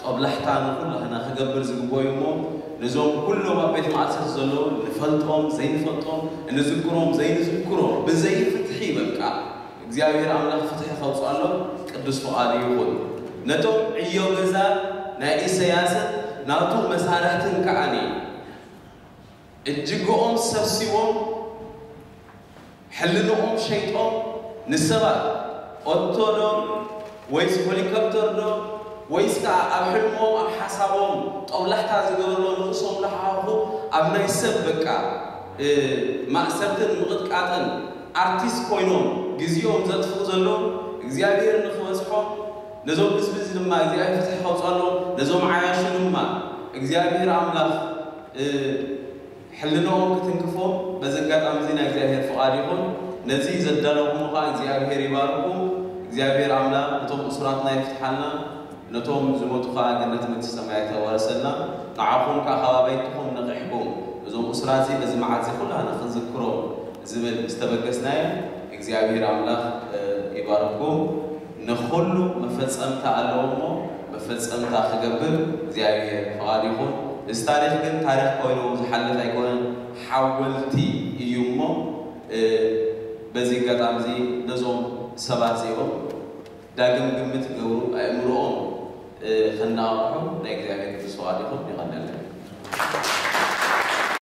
ጦብላሕታ ንኹላህና ክገብር ዝግበኦ እዩ እሞ፣ ነዞም ኩሎም ኣብ ቤት ማእሰርቲ ዘለዉ ንፈልጦም ዘይንፈልጦም፣ እንዝክሮም ዘይንዝክሮም፣ ብዘይ ፍትሒ በቃ እግዚኣብሔር ኣምላኽ ፍትሒ ከውፅኣሎም ቅዱስ ፍቓዱ ይኹን። ነቶም ዕዮ ገዛ ናይ ኢሰያስን ናቱ መሳርሕትን ከዓኒ እጅግኦም ሰብሲቦም ሕልንኦም ሸይጦም ንሰባት ኦቶ ዶ ወይስ ሆሊኮፕተር ዶ ወይስ ከዓ ኣብ ሕልሞም ኣብ ሓሳቦም ጠውላሕታ ዝገበርሎ ንርእሶም ዝሓኹ ኣብ ናይ ሰብ በቃ፣ እ፣ ማእሰርትን ምቕጥቃጥን ኣርቲስት ኮይኖም ግዜኦም ዘጥፍኡ ዘለዉ እግዚኣብሔር ንኽበጽሖም ነዞም ህዝቢ እዚ ድማ እግዚኣብሔር ፍትሒ ከውፅኣሎም ነዞም ዓያሹ ድማ እግዚኣብሔር ኣምላኽ፣ እ፣ ሕልንኦም ክትንክፎም በዚ ኣጋጣሚ እዚ ናይ እግዚኣብሔር ፍቓድ ይኹን። ነዚ ዘዳለኹም ከዓ እግዚኣብሔር ይባርኩም። እግዚኣብሔር ኣምላኽ እቶም እሱራትና ይፍትሓልና። ነቶም ዝሞቱ ከኣ ገነት መንግስተ ሰማያት የዋርሰልና። ንዓኹም ከኣ ካብ ኣባይትኹም ነቒሕኩም፣ እዞም ኡስራ እዚ በዚ መዓልቲ ኩላህና ክንዝክሮም ዝብል ምስ ተበገስናዮ፣ እግዚኣብሔር ኣምላኽ፣ እ፣ ይባርኩም። ንኹሉ መፈጸምታ ኣለዎ እሞ፣ መፈጸምታ ክገብር እግዚኣብሔር ፍቓድ ይኹን። እዚ ታሪኽ ግን ታሪኽ ኮይኑ ዝሓልፍ ኣይኮነን፣ ሓወልቲ እዩ እሞ፣ እ፣ በዚ ኣጋጣሚ እዚ ነዞም ሰባት እዚኦም ዳግም ግምት ክገብሩ ኣእምሮኦም፣ እ፣ ከነቓቕሑ ናይ እግዚኣብሔር ቅዱስ ፍቓድ ይኹን። ይቐነልና።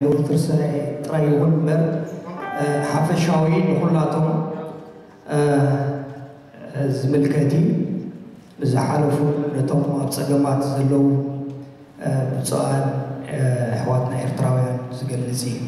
ዶክተር ሰናይ ጥራይ ይኹን እምበር፣ እ፣ ሓፈሻዊ ንኹላቶም፣ እ፣ ዝምልከት እዩ። ንዝሓለፉ ነቶም ኣብ ጸገማት ዘለዉ፣ እ፣ ብፁዓን፣ እ፣ ኣሕዋትና ኤርትራውያን ዝገልጽ እዩ።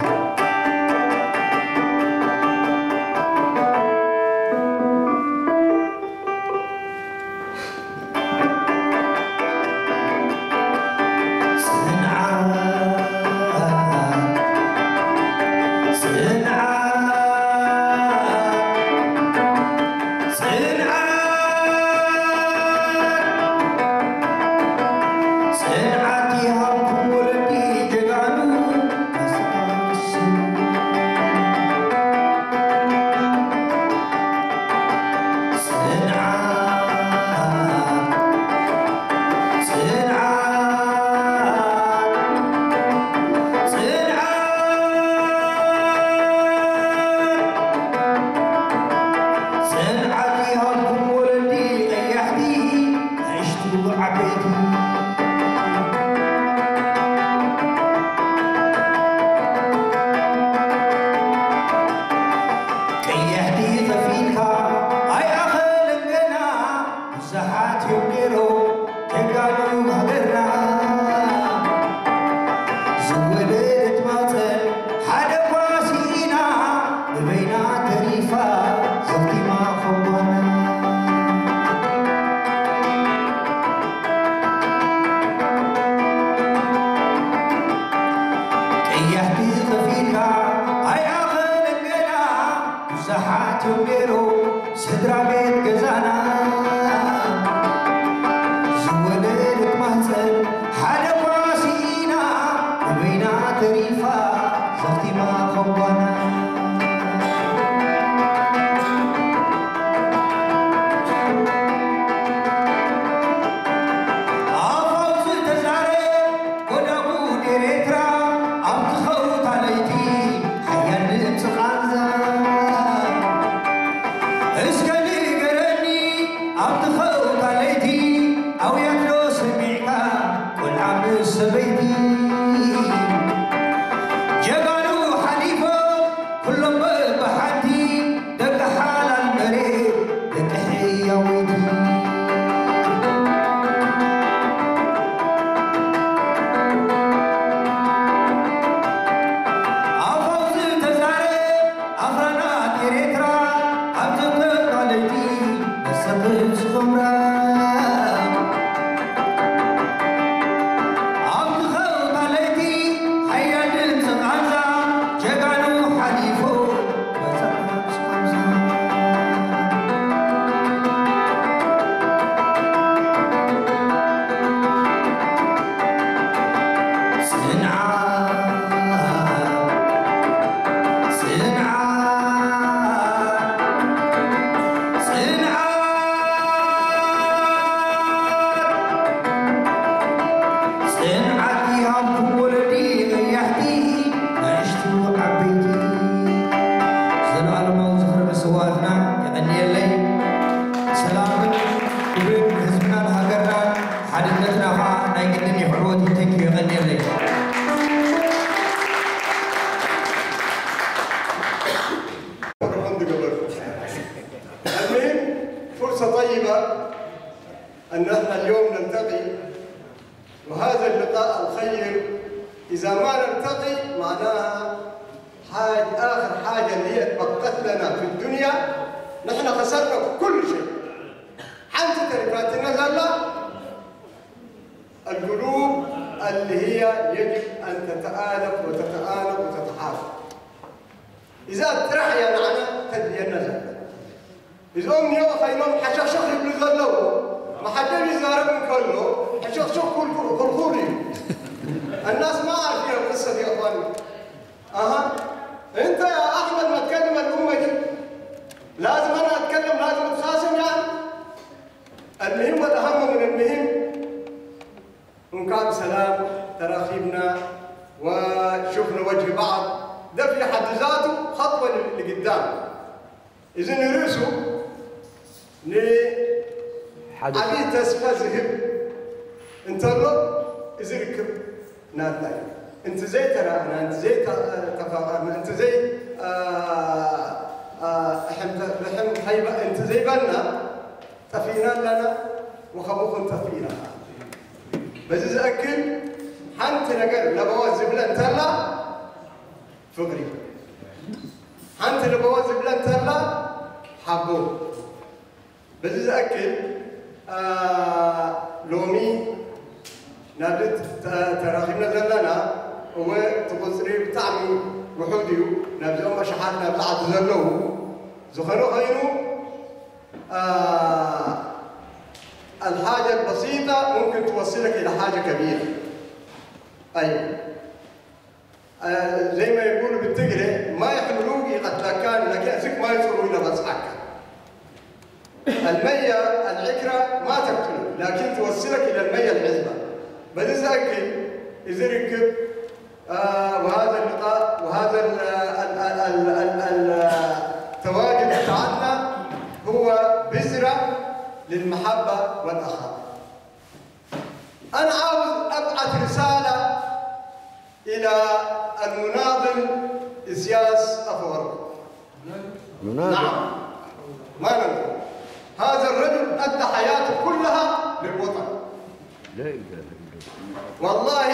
محجب يزارب كله، حشوش كل كل كل كل. الناس ما عارفين القصة دي يا اخواني. اها، انت يا احمد ما تكلم الامة دي. لازم انا اتكلم، لازم اتخاصم يعني. المهم والاهم من المهم، እንኳን ሰላም ተራኺብና وشفنا وجه بعض. ده في حد ذاته خطوة لقدام. እዚ ንርእሱ ንዓብዪ ተስፋ ዝህብ እንተሎ፣ እዚ ርክብ ናትና እዩ። እንተ ዘይተራእና፣ እንተ ዘይተፋቐርና፣ እንተ ዘይ ርሕም ኸይባ እንተ ዘይበልና ጠፊእና ኣለና። ወኸምኡ ክንጠፍእ ኢና። በዚ ዝኣክል ሓንቲ ነገር ለበዋ ዝብለ እንተላ ፍቕሪ፣ ሓንቲ ለበዋ ዝብለ እንተላ ሓቦ። በዚ ዝኣክል ሎሚ ናብዚ ተራኺብና ዘለና፣ እወ እቲ ቁፅሪ ብጣዕሚ ውሑድ እዩ። ናብዚኦም ኣሽሓት ናብዚ ዓዲ ዘለዉ ዝኾነ ኮይኑ الحاجة البسيطة ممكن توصلك إلى حاجة كبيرة. أيوة. زي ما يقولوا بالتقري، ما يحملوك يقتلك، لكن أسك ما يصلوا إلى بصحك. المية العكرة ما تقتلك، لكن توصلك إلى المية العذبة. بس إذا أكل، إذا ركب، آه، وهذا اللقاء وهذا ال ال ال ال ال التواجد بتاعنا هو بذرة للمحبة والأخاء. أنا عاوز أبعث رسالة إلى المناضل إسياس أفورقي. مناضل. نعم، ما ننكر، هذا الرجل أدى حياته كلها للوطن. لا إله إلا الله. والله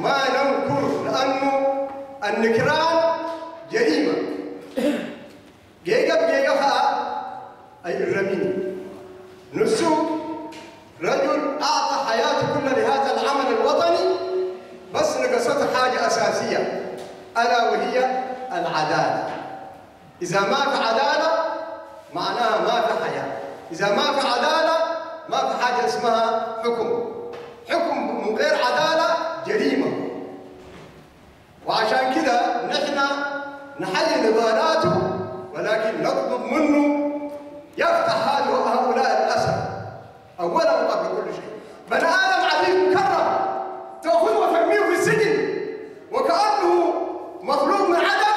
ما ننكر، لأنه النكران جريمة. جيجا بجيجا خا أي الرمين نسو رجل أعطى حياته كلها لهذا العمل الوطني، بس نقصته حاجة أساسية، ألا وهي العدالة. إذا ما في عدالة، معناها ما في حياة. إذا ما في عدالة، ما في حاجة اسمها حكم. حكم من غير عدالة جريمة. وعشان كده نحن نحيي نضالاته، ولكن نطلب منه يفتح هذه، هؤلاء الأسر أولا وقبل كل شيء. بني آدم عزيز مكرم، تأخذه وترميه في السجن وكأنه مخلوق من عدم.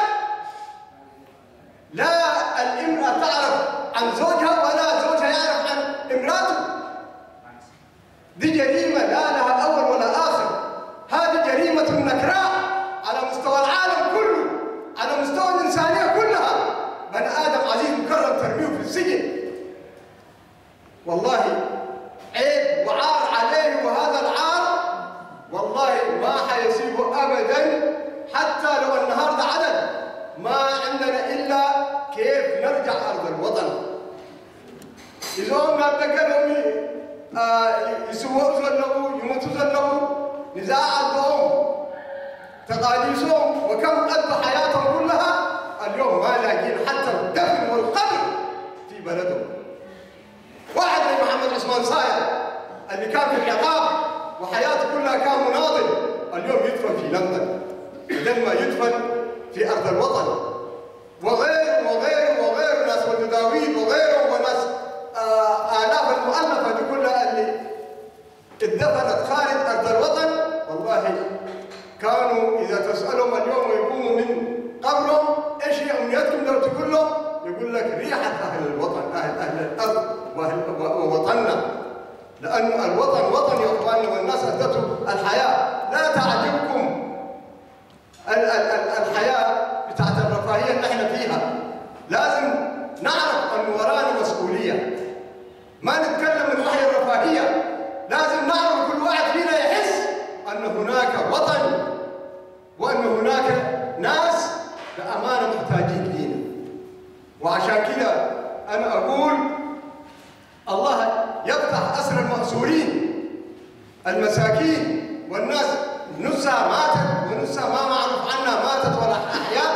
لا الامرأة تعرف عن زوجها ولا زوجها يعرف عن امرأته. دي جريمة لا لها أول ولا آخر. هذه جريمة نكراء على مستوى العالم كله، على مستوى الإنسانية كلها. بني آدم عزيز مكرم ترميه في السجن. والله عيب وعار عليه، وهذا العار والله ما حيسيبه أبدا. حتى لو النهاردة عدد، ما عندنا إلا كيف نرجع أرض الوطن. እዞም ናብ ደገ ሎሚ ይስወኡ ዘለዉ፣ ይሞቱ ዘለዉ፣ ንዛ ዓዶም ተቓሊሶም ወከም ቀዱ ሓያቶም ኩላሃ፣ ኣልዮም ማ ላጊን ሓታ ደፍን ወልቀብር ፊ በለዶም። واحد زي محمد عثمان صايا اللي كان في العقاب وحياته كلها كان مناضل، اليوم يدفن في لندن بدل ما يدفن في أرض الوطن. وغيره وغيره وغيره، ناس ولد داوود وغيره، وناس آه، آلاف المؤلفة دي كلها اللي اتدفنت خارج أرض الوطن. والله كانوا إذا تسألهم اليوم ويقوموا من قبرهم: "إيش هي أمنيتكم؟" لو تقول له، يقول لك: "ريحة أهل الوطن، أهل، أهل الأرض وأهل، و-، ووطننا." لأن الوطن وطن يا إخواننا، والناس أدته الحياة. لا تعجبكم ال-، ال-، ال-، الحياة بتاعت الرفاهية اللي احنا فيها. لازم نعرف أن ورانا مسؤولية. ما نتكلم من وحي الرفاهية. لازم نعرف كل واحد فينا يحس أن هناك وطن، وأن هناك ناس بأمانة محتاجين لينا. وعشان كده أنا أقول الله يفتح أسر المأسورين، المساكين، والناس نصها ماتت ونصها ما معروف عنها ماتت ولا أحياء.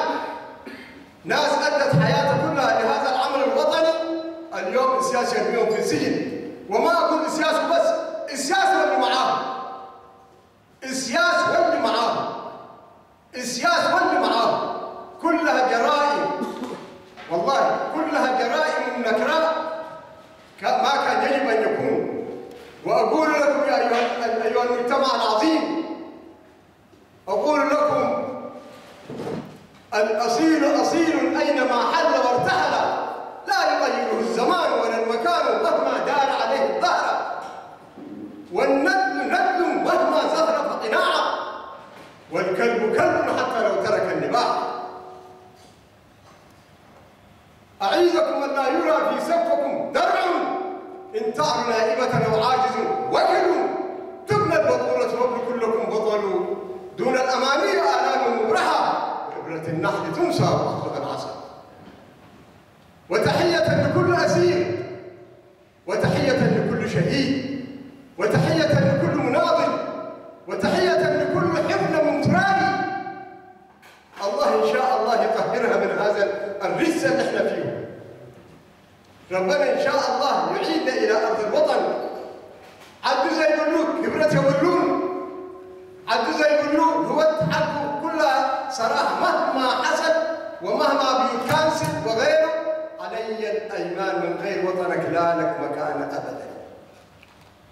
ناس أدت حياتها كلها لهذا العمل الوطني، اليوم السياسي يرميهم في السجن. وما أقول السياسي السياسة واللي معاه كلها جرائم، والله كلها جرائم نكراء، ك- ما كان يجب أن يكون. وأقول لكم يا أيها، أيها المجتمع العظيم، أقول لكم: الأصيل أصيل أينما حل وارتحل، لا يغيره الزمان ولا المكان مهما دار عليه الدهر، والندل ندل مهما زخرف قناعه، والكلب كلب حتى لو ترك النباح. أعيذكم أن لا يرى في صفكم درع، إن تعر نائبة أو عاجز وكل، تبنى البطولة وابن كلكم بطل، دون الأماني آلام مبرحة، وإبرة النحل تنسى وأخذ العسل. وتحية لكل أسير، وتحية لكل شهيد، وتحية لكل مناضل، وتحية لكل حفنة من ترابي. الله إن شاء الله يطهرها من هذا الرجس اللي احنا فيه. ربنا إن شاء الله يعيدنا إلى أرض الوطن. عدو زي بلوك، هبرة يولون. عدو زي بلوك، هو حقه كلها صراحة، مهما حصل ومهما بيتكنسل وغيره، علي الأيمان من غير وطنك لا لك مكان أبدا.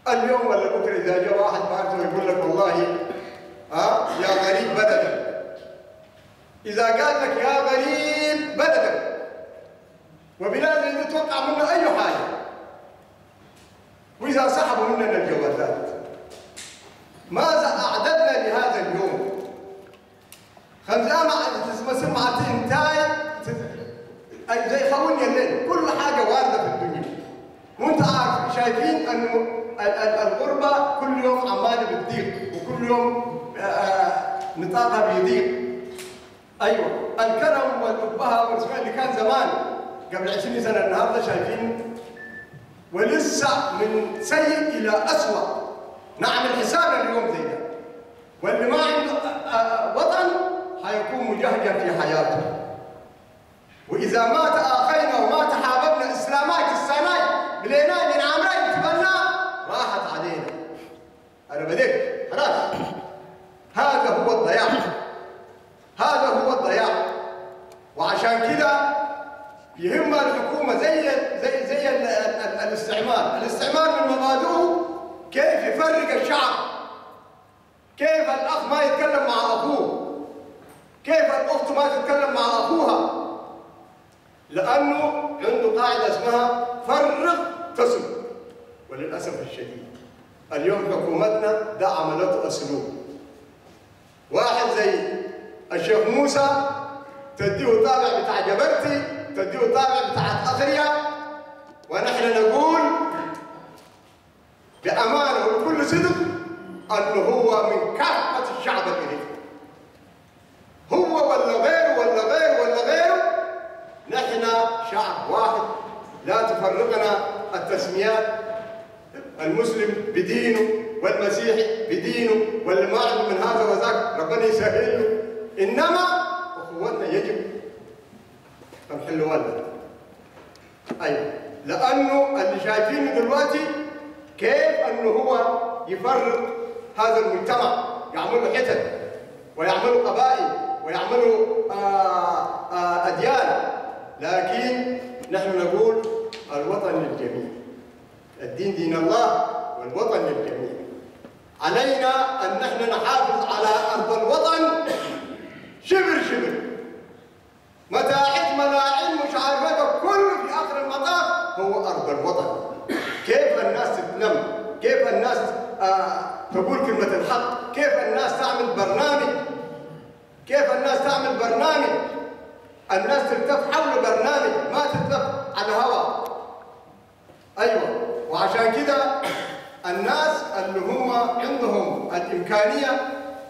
اليوم ولا بكرة إذا جاء واحد بارته ويقول لك: والله، ها، يا غريب بلدك. إذا قال لك: يا غريب بلدك، وبلاد اللي يتوقع منه أي حاجة، وإذا سحبوا مننا الجوازات، ماذا أعددنا لهذا اليوم؟ خمسة ما تسمى سمعة انتاي، أي زي خوني الليل، كل حاجة واردة في الدنيا. وانت عارف، شايفين أنه ال- ال- الغربة كل يوم عمالة بتضيق، وكل يوم، آه، آه، نطاقها بيضيق. أيوة، الكرم والأبهة والاسماء اللي كان زمان قبل عشرين سنة، النهاردة شايفين، ولسه من سيء إلى أسوأ. نعمل حساب اليوم زي ده، واللي ما عنده، آه، آه، وطن حيكون مجهجر في حياته. وإذا ما تآخينا وما تحاببنا، إسلاماي كريستياناي، بليناي من عامراي، تبنى، راحت علينا. أنا بديت خلاص. هذا هو الضياع، هذا هو الضياع. وعشان كده يهم الحكومة زي زي زي ال- ال- ال- الاستعمار. الاستعمار من مبادئه كيف يفرق الشعب، كيف الأخ ما يتكلم مع أخوه، كيف الأخت ما تتكلم مع أخوها، لأنه عنده قاعدة اسمها فرق تسد. وللأسف الشديد اليوم حكومتنا ده عملته أسلوب. واحد زي الشيخ موسى تديه طابع بتاع جبرتي، تديه طابع بتاع أخريا، ونحن نقول بأمانة وبكل صدق أنه هو من كافة الشعب الإريتري. هو ولا غيره ولا غيره ولا غيره، نحن شعب واحد، لا تفرقنا التسميات. المسلم بدينه والمسيحي بدينه، واللي ما عنده من هذا وذاك ربنا يسهل له، إنما أخوتنا يجب أن نحل والنا. أيوة، لأنه اللي شايفينه دلوقتي كيف أنه هو يفرق هذا المجتمع، يعملوا حتت ويعملوا قبائل ويعملوا، آه، آه، أديان، لكن نحن نقول: الوطن للجميع، الدين دين الله والوطن للجميع. علينا أن نحن نحافظ على أرض الوطن شبر شبر. متاحف، ملاعب، مش عارف ايه، ده كله في اخر المطاف هو ارض الوطن. كيف الناس تتلم؟ كيف الناس، آه، تقول كلمة الحق؟ كيف الناس تعمل برنامج؟ كيف الناس تعمل برنامج؟ الناس تلتف حول برنامج، ما تلتف على هوا. أيوة، وعشان كده الناس اللي هم عندهم الإمكانية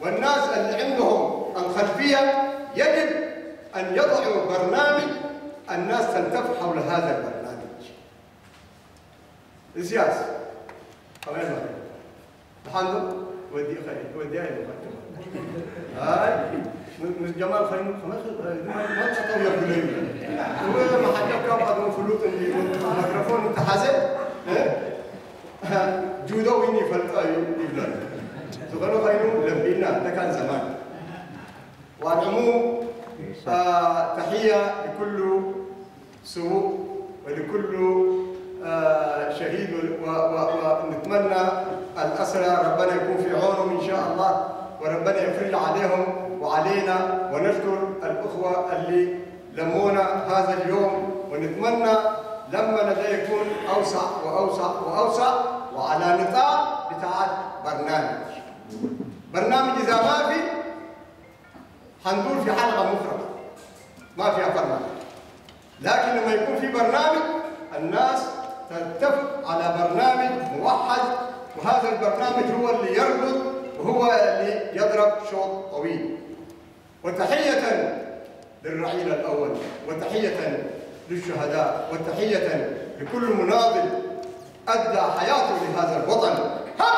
والناس اللي عندهم الخلفية يجب أن يضعوا برنامج الناس تلتف حول هذا البرنامج. السياسة. تمام. الحمد ودي خير، ودي أي مقدمة. هاي، من، من جمال خير، خلاص، ما، ما تطور كلهم. هو ما حد كان قد من فلوت اللي الميكروفون انت حازق، ها؟ جودة ويني فلتا يبلغ. تقولوا خير لبينا، ده كان زمان. والعموم، آه، تحية لكل سوء ولكل، آه، شهيد، و-، و-، و-، ونتمنى الأسرى ربنا يكون في عونهم إن شاء الله، وربنا يفرج عليهم وعلينا، ونشكر الأخوة اللي لمونا هذا اليوم، ونتمنى لما ده يكون أوسع وأوسع وأوسع، وعلى نطاق بتاعت برنامج. برنامج إذا ما في، حندور في حلقة مفرغة ما فيها برنامج. لكن لما يكون في برنامج، الناس تتفق على برنامج موحد، وهذا البرنامج هو اللي يربط وهو اللي يضرب شوط طويل. وتحية للرعيل الأول، وتحية للشهداء، وتحية لكل مناضل أدى حياته لهذا الوطن. ها!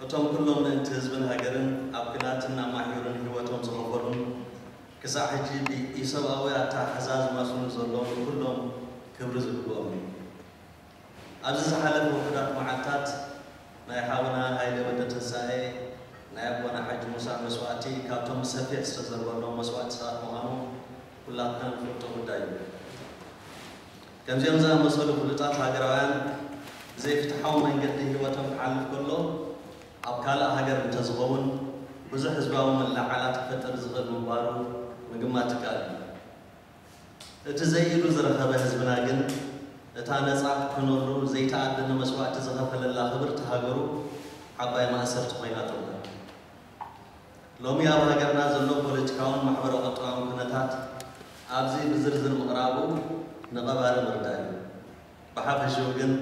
እቶም ኩሎም ምእንቲ ህዝብን ሃገርን ኣብ ኲናትን ኣማዕዩርን ህይወቶም ዝኸፈሉን ክሳዕ ሕጂ ብኢሰብኣዊ ኣተሓሕዛ ዝማስኑ ዘለዉ ንኩሎም ክብሪ ዝግብኦም እዩ። ኣብዚ ዝሓለፈ ውሑዳት መዓልታት ናይ ሓውና ሃይለ ወልደትንሳኤ፣ ናይ ኣቦና ሓጂ ሙሳ መስዋእቲ ካብቶም ብሰፊሕ ዝተዘርበሎም መስዋእትታት ምዃኑ ኩላትና ንፈልጦ ጉዳይ እዩ። ከምዚኦም ዝኣመሰሉ ፍሉጣት ሃገራውያን ብዘይፍትሓዊ መንገዲ ህይወቶም ክሓልፍ ከሎ ኣብ ካልእ ሃገር እንተዝኸውን ብዙሕ ህዝባዊ መለዓዓላት ክፈጥር ዝኽእል ምንባሩ ምግማት ይከኣል እዩ። እቲ ዘይኢዱ ዝረኸበ ህዝብና ግን እታ ነጻ ክትኮነሉ ዘይተኣደነ መስዋእቲ ዝኸፈለላ ክብርቲ ሃገሩ ዓባይ ማእሰርቲ ኮይና ትርከብ። ሎሚ ኣብ ሃገርና ዘሎ ፖለቲካውን ማሕበረ-ቁጠባውን ኩነታት ኣብዚ ብዝርዝር ምቕራቡ ንቐባሪ ምርዳእ እዩ። ብሓፈሽኡ ግን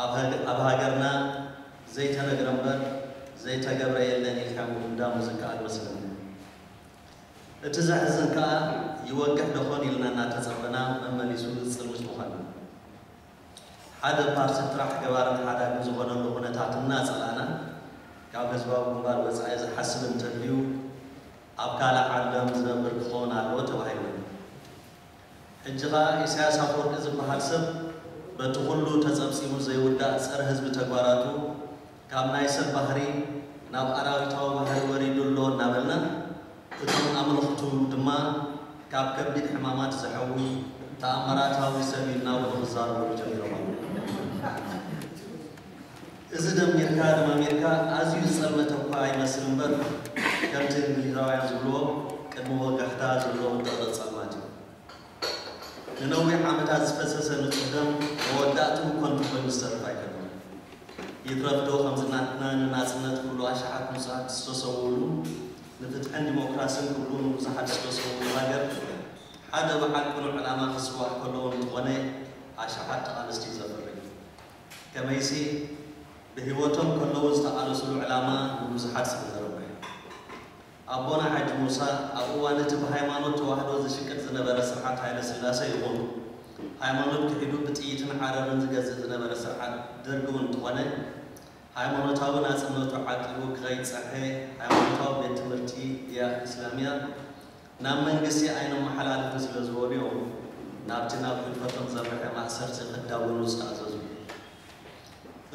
ኣብ ሃገ- ኣብ ሃገርና ዘይተነግረ እምበር ዘይተገብረ የለን ኢልካ ምድምዳሙ ዝከኣል መስለኒ። እቲ ዘሕዝን ከኣ ይወግሕ ዶኾን ኢልና እናተጸበና መመሊሱ ዝጽልምት ምዃኑ። ሓደ ፓርቲ ጥራሕ ገባርን ሓዳግን ዝኾነሉ ኩነታት እናጸላእና ካብ ህዝባዊ ግንባር ወጻኢ ዝሓስብ እንተልዩ ኣብ ካልእ ዓለም ዝነብር ክኸውን ኣለዎ ተባሂሉ። ሕጂ ኸኣ ኢሳያስ ኣፈወርቂ ዝበሃል ሰብ በቲ ኩሉ ተጸብጺቡ ዘይውዳእ ጸረ ህዝቢ ተግባራቱ ካብ ናይ ሰብ ባህሪ ናብ ኣራዊታዊ ባህሪ ወሪዱ ኣሎ እናበልና እቶም ኣምለኽቱ ድማ ካብ ከቢድ ሕማማት ዘሕዊ ተኣምራታዊ ሰብ እዩ እናበሉ ክዛረቡ ጀሚሮም ኣለዉ። እዚ ደሚርካ ደማሚርካ ኣዝዩ ዝጸልመተ እኳ ይመስል እምበር ከምቲ እንግሊዛውያን ዝብልዎ ቅድሚ ወጋሕታ ዘሎ ጥቕጥቕ ጸልማት እዩ። ንነዊሕ ዓመታት ዝፈሰሰ ንጹህ ደም መወዳእትኡ ከንቱ ኮይኑ ዝተርፍ ኣይኮነን። ይትረፍ ዶ ከምዚ ናትና ንናጽነት ኩሉ ኣሽሓት ንጹሃት ዝተሰውኡሉ ንፍትሕን ዲሞክራስን ክብሉ ንብዙሓት ዝተሰውኡሉ ሃገር ሓደ በዓል ቅኑዕ ዕላማ ክስዋእ ከሎ እንተኾነ ኣሽሓት ተቓለስቲ እዩ ዘፍሪ። ከመይሲ ብህይወቶም ከለዉ ዝተቓለስሉ ዕላማ ንብዙሓት ስለ ዘረብሕ። ኣቦና ሓጂ ሙሳ ኣብ እዋን እቲ ብሃይማኖት ተዋህዶ ዝሽቅጥ ዝነበረ ስርዓት ሃይለ ስላሴ ይኹን ሃይማኖት ክሒዱ ብጥይትን ዓረርን ዝገዝእ ዝነበረ ስርዓት ደርጊ እውን እንተኾነ ሃይማኖታዊ ናፅነቱ ዓቂቡ ክኸይድ ፀንሐ። ሃይማኖታዊ ቤት ትምህርቲ ድያህ ኢስላሚያ ናብ መንግስቲ ኣይነመሓላልፍን ስለ ዝበሉ እዮም ናብቲ ናብ ሕልፈቶም ዘምርሐ ማእሰርቲ ክዳወኑ ዝተኣዘዙ።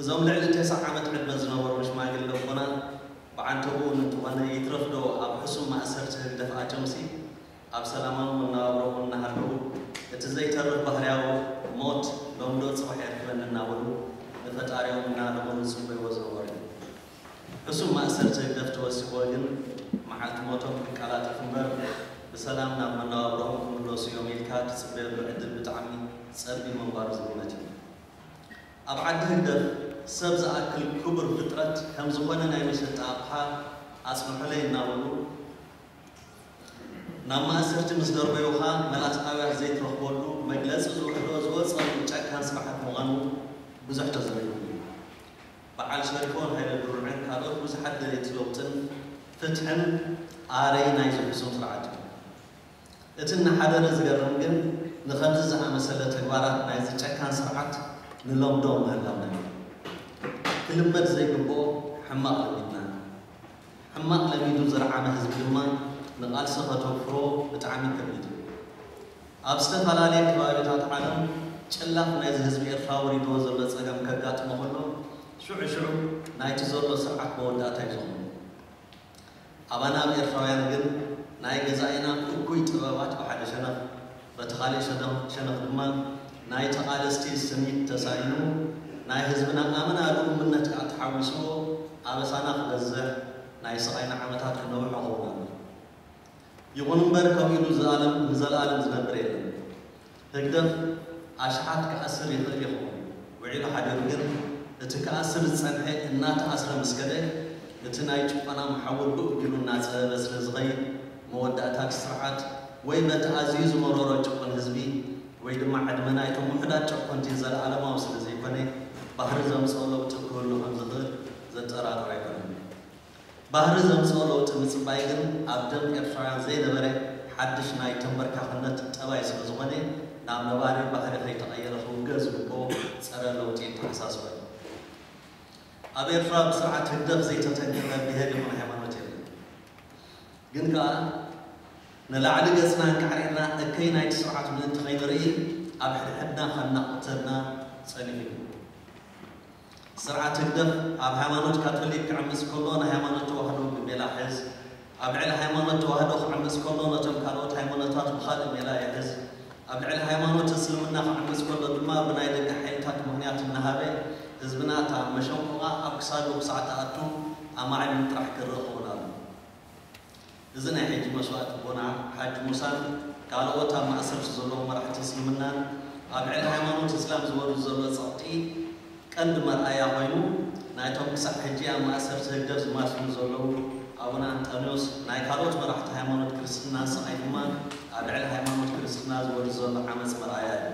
እዞም ልዕሊ ተስዓ ዓመት ዕድመ ዝነበሮም ሽማግለ ኣቦና ብዓንተቦኡ እውን እንተኾነ ይትረፍ ዶ ኣብ ሕሱም ማእሰርቲ ህግደፍ ኣትዮምሲ ኣብ ሰላማዊ መነባብሮኦም እናሃለዉ እቲ ዘይተርፍ ባህርያዊ ሞት ሎሚ ዶ ፅባሕ የርክበኒ እናበሉ ንፈጣሪኦም እናለመኑ ዝፅበይዎ ዝነበሩ እዮም። ሕሱም ማእሰርቲ ህግደፍ ተወሲኽዎ ግን መዓልቲ ሞቶም ክቀላጠፍ እምበር ብሰላም ናብ መነባብሮኦም ክምለሱ እዮም ኢልካ ትፅበየሉ ዕድል ብጣዕሚ ፀቢብ ምንባሩ ዝግመት እዩ። ኣብ ዓዲ ህግደፍ ሰብ ዝኣክል ክቡር ፍጥረት ከም ዝኾነ ናይ መሸጣ ኣቕሓ ኣፅንሑለይ እናበሉ ናብ ማእሰርቲ ምስ ደርበዩኻ መላስ ጣብያ ዘይትረኽበሉ መግለፂ ዝውሕዶ ዝወፀሉ ጨካን ስርዓት ምዃኑ ብዙሕ ተዘሪቡ እዩ። በዓል ሸሪፎን ሃይለ ድሩዕን ካልኦት ብዙሓት ደለይቲ ለውጥን ፍትሕን ኣረይ ናይዚ ሕሱም ስርዓት እዩ። እቲ እናሓደረ ዝገርም ግን ንኸምዚ ዝኣመሰለ ተግባራት ናይዚ ጨካን ስርዓት ንለምዶ ምህላውና እዩ። ክልመድ ዘይግብኦ ሕማቕ ለሚድና። ሕማቕ ለሚዱ ዝረዓመ ህዝቢ ድማ ንቓልሲ ከተፍሮ ብጣዕሚ ከቢድ እዩ። ኣብ ዝተፈላለየ ከባቢታት ዓለም ጭላፍ ናይዚ ህዝቢ ኤርትራ ወሪድዎ ዘሎ ጸገም ከጋጥሞ ከሎ ሽዑ ሽዑ ናይቲ ዘሎ ስርዓት መወዳእታ እዩ ዝኾኑ። ኣባና ኣብ ኤርትራውያን ግን ናይ ገዛኢና እኩይ ጥበባት ብሓደ ሸነኽ፣ በቲ ካልእ ሸነኽ ሸነኽ ድማ ናይ ተቓለስቲ ስኒት ተሳኢኑ፣ ናይ ህዝብና ኣመና ልኡምነት ከኣ ተሓዊስዎ ኣበሳና ክበዝሕ፣ ናይ ስቓይና ዓመታት ክነውሖ ኸውን ኣሎ። ይኹን እምበር ከምኡ ኢሉ ዘኣለም ንዘለኣለም ዝነብር የለን። ህግደፍ ኣሽሓት ክኣስር ይኽእል ይኸውን። ውዒሉ ሓዲሩ ግን እቲ ክኣስር ዝጸንሐ እናተኣስረ ምስ ከደ፣ እቲ ናይ ጭቆና መሓውር ብእጊሉ እናጸበበ ስለ ዝኸይድ፣ መወዳእታ እቲ ስርዓት ወይ በቲ ኣዝዩ ዝመረሮ ጭቁን ህዝቢ ወይ ድማ ዕድመ ናይቶም ውሑዳት ጨቆንቲ ዘለኣለማዊ ስለ ዘይኮነ፣ ባህሪ ዘምጽኦ ለውጢ ክህሉ ከም ዝኽእል ዘጠራጥር ኣይኮነን። ባህሪ ዘምጽኦ ለውጢ ምጽባይ ግን ኣብ ደም ኤርትራውያን ዘይነበረ ሓድሽ ናይ ተንበርካኽነት ጠባይ ስለ ዝኾነ፣ ናብ ነባሪ ባህሪ ከይተቐየረ ክውገ ዝግብኦ ጸረ ለውጢ ኣተሓሳስባ እዩ። ኣብ ኤርትራ ብስርዓት ህግደፍ ዘይተተንከፈ ብሄር ይኹን ሃይማኖት የለን። ግን ከኣ ንላዕሊ ገጽና እንካዕሪርና እከይ ናይቲ ስርዓት ምእንቲ ከይንርኢ ኣብ ሕድሕድና ከናቑተና ጸኒሑ እዩ። ስርዓት ህግደፍ ኣብ ሃይማኖት ካቶሊክ ክዕምጽ ከሎ ንሃይማኖት ተዋህዶ ብሜላ ይሕዝ፣ ኣብ ልዕሊ ሃይማኖት ተዋህዶ ክዕምጽ ከሎ ነቶም ካልኦት ሃይማኖታት ብኻልእ ሜላ ይሕዝ፣ ኣብ ልዕሊ ሃይማኖት እስልምና ክዕምጽ ከሎ ድማ ብናይ ደገ ሓይልታት ምኽንያት እናሃበ ህዝብና እታ መሸንቆቓ ኣብ ክሳዱ ክሳዕ ትኣቱ ኣማዕቢሉ ጥራሕ ክርእ ክኸውን ኣለዎ። እዚ ናይ ሕጂ መስዋእቲ ኣቦና ሓጂ ሙሳን ካልኦት ኣብ ማእሰርቲ ዘለዉ መራሕቲ እስልምናን ኣብ ልዕሊ ሃይማኖት እስላም ዝወርድ ዘሎ ጸቕጢ ቀንዲ መርኣያ ኮይኑ፣ ናይቶም ክሳዕ ሕጂ ኣብ ማእሰርቲ ህግደፍ ዝማስኑ ዘለዉ ኣቡነ ኣንጠንዮስ ናይ ካልኦት መራሕቲ ሃይማኖት ክርስትናን ስቓይ ድማ ኣብ ልዕሊ ሃይማኖት ክርስትና ዝወርድ ዘሎ ዓመጽ መርኣያ እዩ።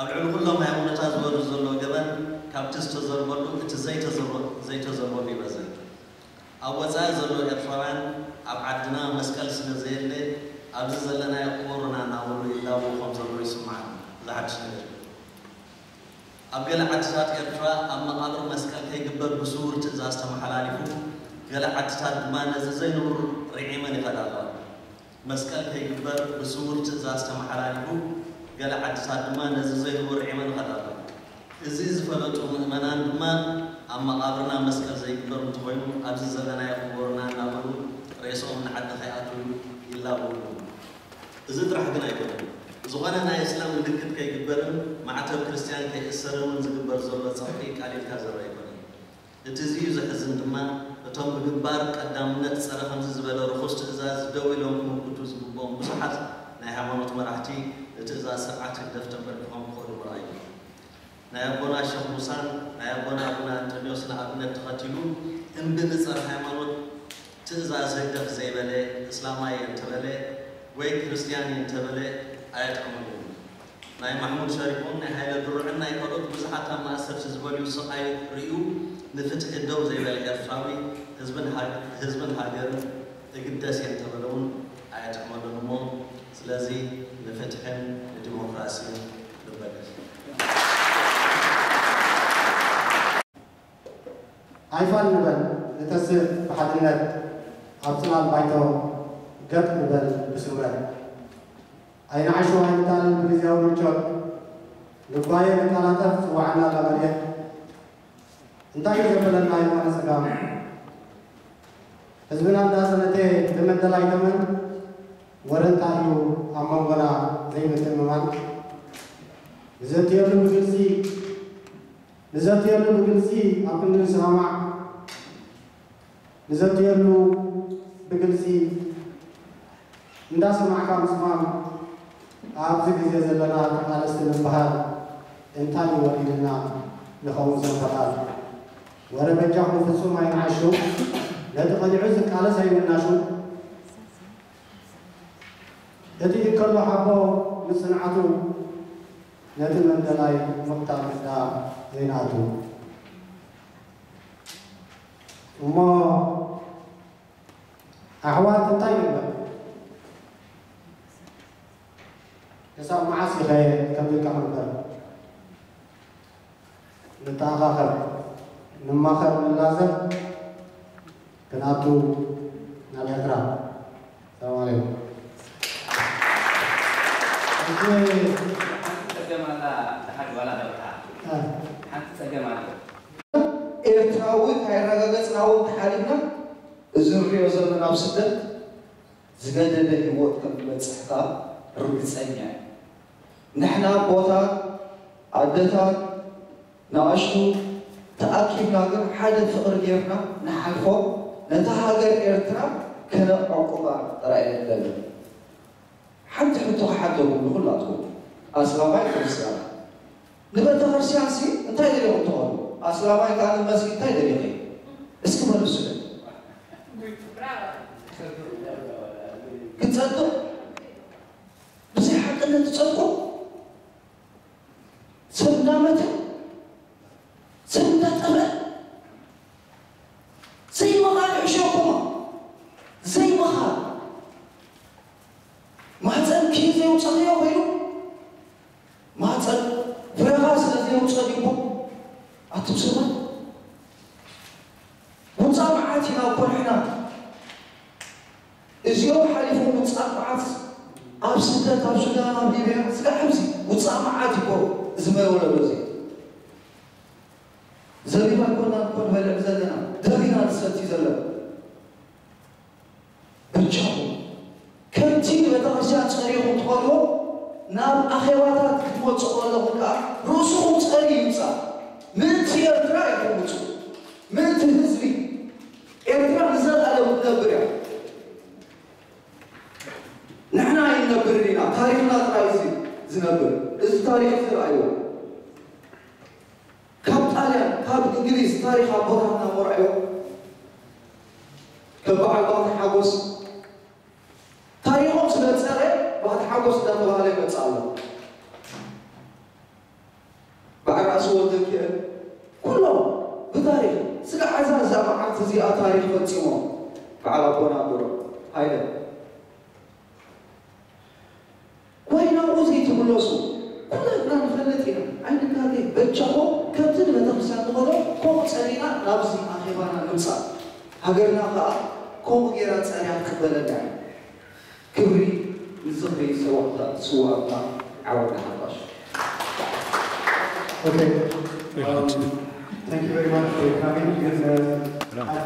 ኣብ ልዕሊ ኩሎም ሃይማኖታት ዝወርድ ዘሎ ገበን ካብቲ ዝተዘርበሉ እቲ ዘይተዘርበ ዘይተዘርበሉ ይበዝሕ። ኣብ ወጻኢ ዘለዉ ኤርትራውያን ኣብ ዓድና መስቀል ስለ ዘየለ ኣብዚ ዘለናዮ ቅበሩና እናበሉ ይላበዉ ከም ዘለዉ ይስምዓኒ። እዚ ሓድሽ ነገር እዩ። ኣብ ገለ ዓድታት ኤርትራ ኣብ መቓብር መስቀል ከይግበር ብስዉር ትእዛዝ ተመሓላሊፉ፣ ገለ ዓድታት ድማ ነዚ ዘይንቡር ርዒመን ይኸዳ ኣለዋ። መስቀል ከይግበር ብስዉር ትእዛዝ ተመሓላሊፉ፣ ገለ ዓድታት ድማ ነዚ ዘይንቡር ርዒመን ይኸዳ ኣለዋ። እዚ ዝፈለጡ ምእመናን ድማ ኣብ መቓብርና መስቀል ዘይግበር እንተኾይኑ ኣብዚ ዘለናዮ ቅበሩና እናበሉ ሬስኦም ንዓዲ ከይኣትዉ ይላበዉ ኣለዉ። እዚ ጥራሕ ግን ኣይኮነን። ዝኾነ ናይ እስላም ምልክት ከይግበርን ማዕተብ ክርስትያን ከይእሰርን እውን ዝግበር ዘሎ ጸቕጢ ቃሊልካ ዘርኢ ኣይኮነን። እቲ እዚዩ ዘሕዝን ድማ እቶም ብግንባር ቀዳምነት ጸረ ከምዚ ዝበለ ርኹስ ትእዛዝ ደው ኢሎም ክምክቱ ዝግብኦም ብዙሓት ናይ ሃይማኖት መራሕቲ ንትእዛዝ ስርዓት ህግደፍ ተንበርኪኾም ክኸዱ ምርኣይ እዩ። ናይ ኣቦና ሸኽ ሙሳን ናይ ኣቦና ኣቡነ ኣንጠንዮስን ኣብነት ተኸቲሉ እምቢ ንጸረ ሃይማኖት ትእዛዝ ህግደፍ ዘይበለ እስላማይ እየ እንተበለ ወይ ክርስትያን እየ እንተበለ ኣየጥዕሞን እዩ። ናይ ማሕሙድ ሸሪፎን ናይ ሃይለ ድሩዕን ናይ ካልኦት ብዙሓት ኣብ ማእሰርቲ ዝበልዩ ስቓይ ርእዩ ንፍትሒ ደው ዘይበለ ኤርትራዊ ህዝብን ሃግ- ህዝብን ሃገርን እግደስ እየ እንተበለ እውን ኣየጥዕመሉን እሞ ስለዚ ንፍትሕን ንዲሞክራሲን ንበገስ። ኣይፋል ንበል ንተስእ ብሓድነት ኣብ ጽላል ባይቶ ገጥ ንበል ብስምረት ኣይንዓሹ ኣይንታለል ብግዝያዊ ምቾት ንጓየ ንቃላጠፍ ጽዋዕና ኣላ መሬት እንታይ እዩ ዘበለና ይኾነ ጸጋም ህዝብና እንዳጸነተ ብመደላይ ተመን ወረ እንታይ እዩ ኣብ መንጎና ዘይምትእምማን ንዘትየሉ ብግልጺ ንዘትየሉ ብግልጺ ኣብ ክንዲ ንሰማማዕ ንዘትየሉ ብግልጺ እንዳሰማዕካ ምስማም ኣብዚ ግዜ ዘለና ተቓለስቲ ንበሃል እንታይ እዩ ወሪድና ንኸውን ሰንፈታል ወረ በጃኹም ፍጹም ኣይንዓሹ ነቲ ቀሊዑ ዝቃለስ ኣይንናሹ እቲ ይከሎ ሓቦ ምጽንዓቱ ነቲ መንደላይ ምቕታል ክዳ ዘይንኣቱ እሞ ኣሕዋት እንታይ ንግበር ክሳብ መዓስ ኢኸ ከምዚ ኢልካ ክንበር ንተኣኻኸብ ንማኸር ንላዘብ ክንኣቱ ናብ ኤርትራ ሰላም ኣለይኩም ጸገም ኣላ ደሓር ዋላ ደብታ ሓንቲ ጸገም ኣላ ካይረጋገጽና እውን ተሓሊፍና፣ እዚ ንሪኦ ዘለና ኣብ ስደት ዝገደደ ህይወት ከም ዝበጽሕ ከኣ ርግጸኛ እየ። ንሕና ኣቦታት፣ ኣደታት፣ ንኣሽቱ ተኣኪብና ግን ሓደ ፍቕሪ ጌርና ንሓልፎ፣ ነታ ሃገር ኤርትራ ከነዕቁባ ጥራይ እየ ዝደሊ። ሓንቲ ሕቶ ክሓተኩም ንኹላትኩም፣ ኣስላማይ ክርስትያን፣ ንቤተ ክርስቲያን ሲ እንታይ ደሊኹም ትኾኑ? ኣስላማይ ከኣ ንመስጊድ እንታይ ደሊኺ? እስኪ መልሱለይ። ክጸድቕ ብዘይ ሓቅነት ትጸድቁ? ሰብ እንዳመተ፣ ሰብ እንዳጠበ፣ ዘይምኻድ ይሕሸኩማ። ዘይምኻድ ማህፀን ኪ ዘየውፀኽዮ ኮይኑ ማህፀን ፍረኻ ስለ ዘየውፀ ዲቦ ኣቱም ሰባት ውፃእ መዓት ኢና እኮ ንሕና። እዚኦም ሓሊፎም ውፃእ መዓት ኣብ ስደት፣ ኣብ ሱዳን፣ ኣብ ሊብያ፣ ስጋዕ ሕምሲ ውፃእ መዓት ይኮ እዚ መወለዶ እዚ ዘቢብ ኣይኮና እኮ ንበልዕ ዘለና፣ ደም ኢና ንሰቲ ዘለና። በጃኹም ከምቲ ንቤተክርስትያን ጸሪኹም ትኸድዎ ናብ ኣኼባታት ክትመጹ ከለኹም ከኣ ርእስኹም ጸሪ ይምጻእ። ምእንቲ ኤርትራ ኢኹም ውጹ። ምእንቲ ህዝቢ ኤርትራ ንዘለኣለም ክትነብር እያ። ንሕና ኣይንነብርን ኢና፣ ታሪኽና ጥራይ እዚ ዝነብር። እዚ ታሪኽ እዚ ረኣይዎ። ካብ ጣልያን ካብ እንግሊዝ ታሪኽ ኣቦታትና መርኣዮ። ከም በዓል ባሕቲ ሓጎስ ታሪኾም ስለ ዝጸረ ባሕቲ ሓጎስ እንዳተባህለ ይመጽእ ኣሎ። በዓል ራእሲ ወልደኪኤል ኩሎም ብታሪኽ ስጋዕ እዛ እዛ መዓልቲ እዚኣ ታሪኽ ፈጺሞም በዓል ኣቦና ኣምሮ ሃይለ። ወይ ናብኡ ዘይትምለሱ ኩላትና ንፈልጥ ኢና። ኣይንጋገ በጃኹም ከምቲ ንቤተክርስትያን ንኸዶ ከምኡ ጸሪና ናብዚ ኣኼባና ንምጻእ። ሃገርና ከኣ ከምኡ ጌራ ጸርያ ትቅበለና እያ። ክብሪ ንዝኽሪ ሰዋእታ ስውኣትና ዓወት ንሓፋሽ። Okay. Um, thank you very much for coming. Good, uh,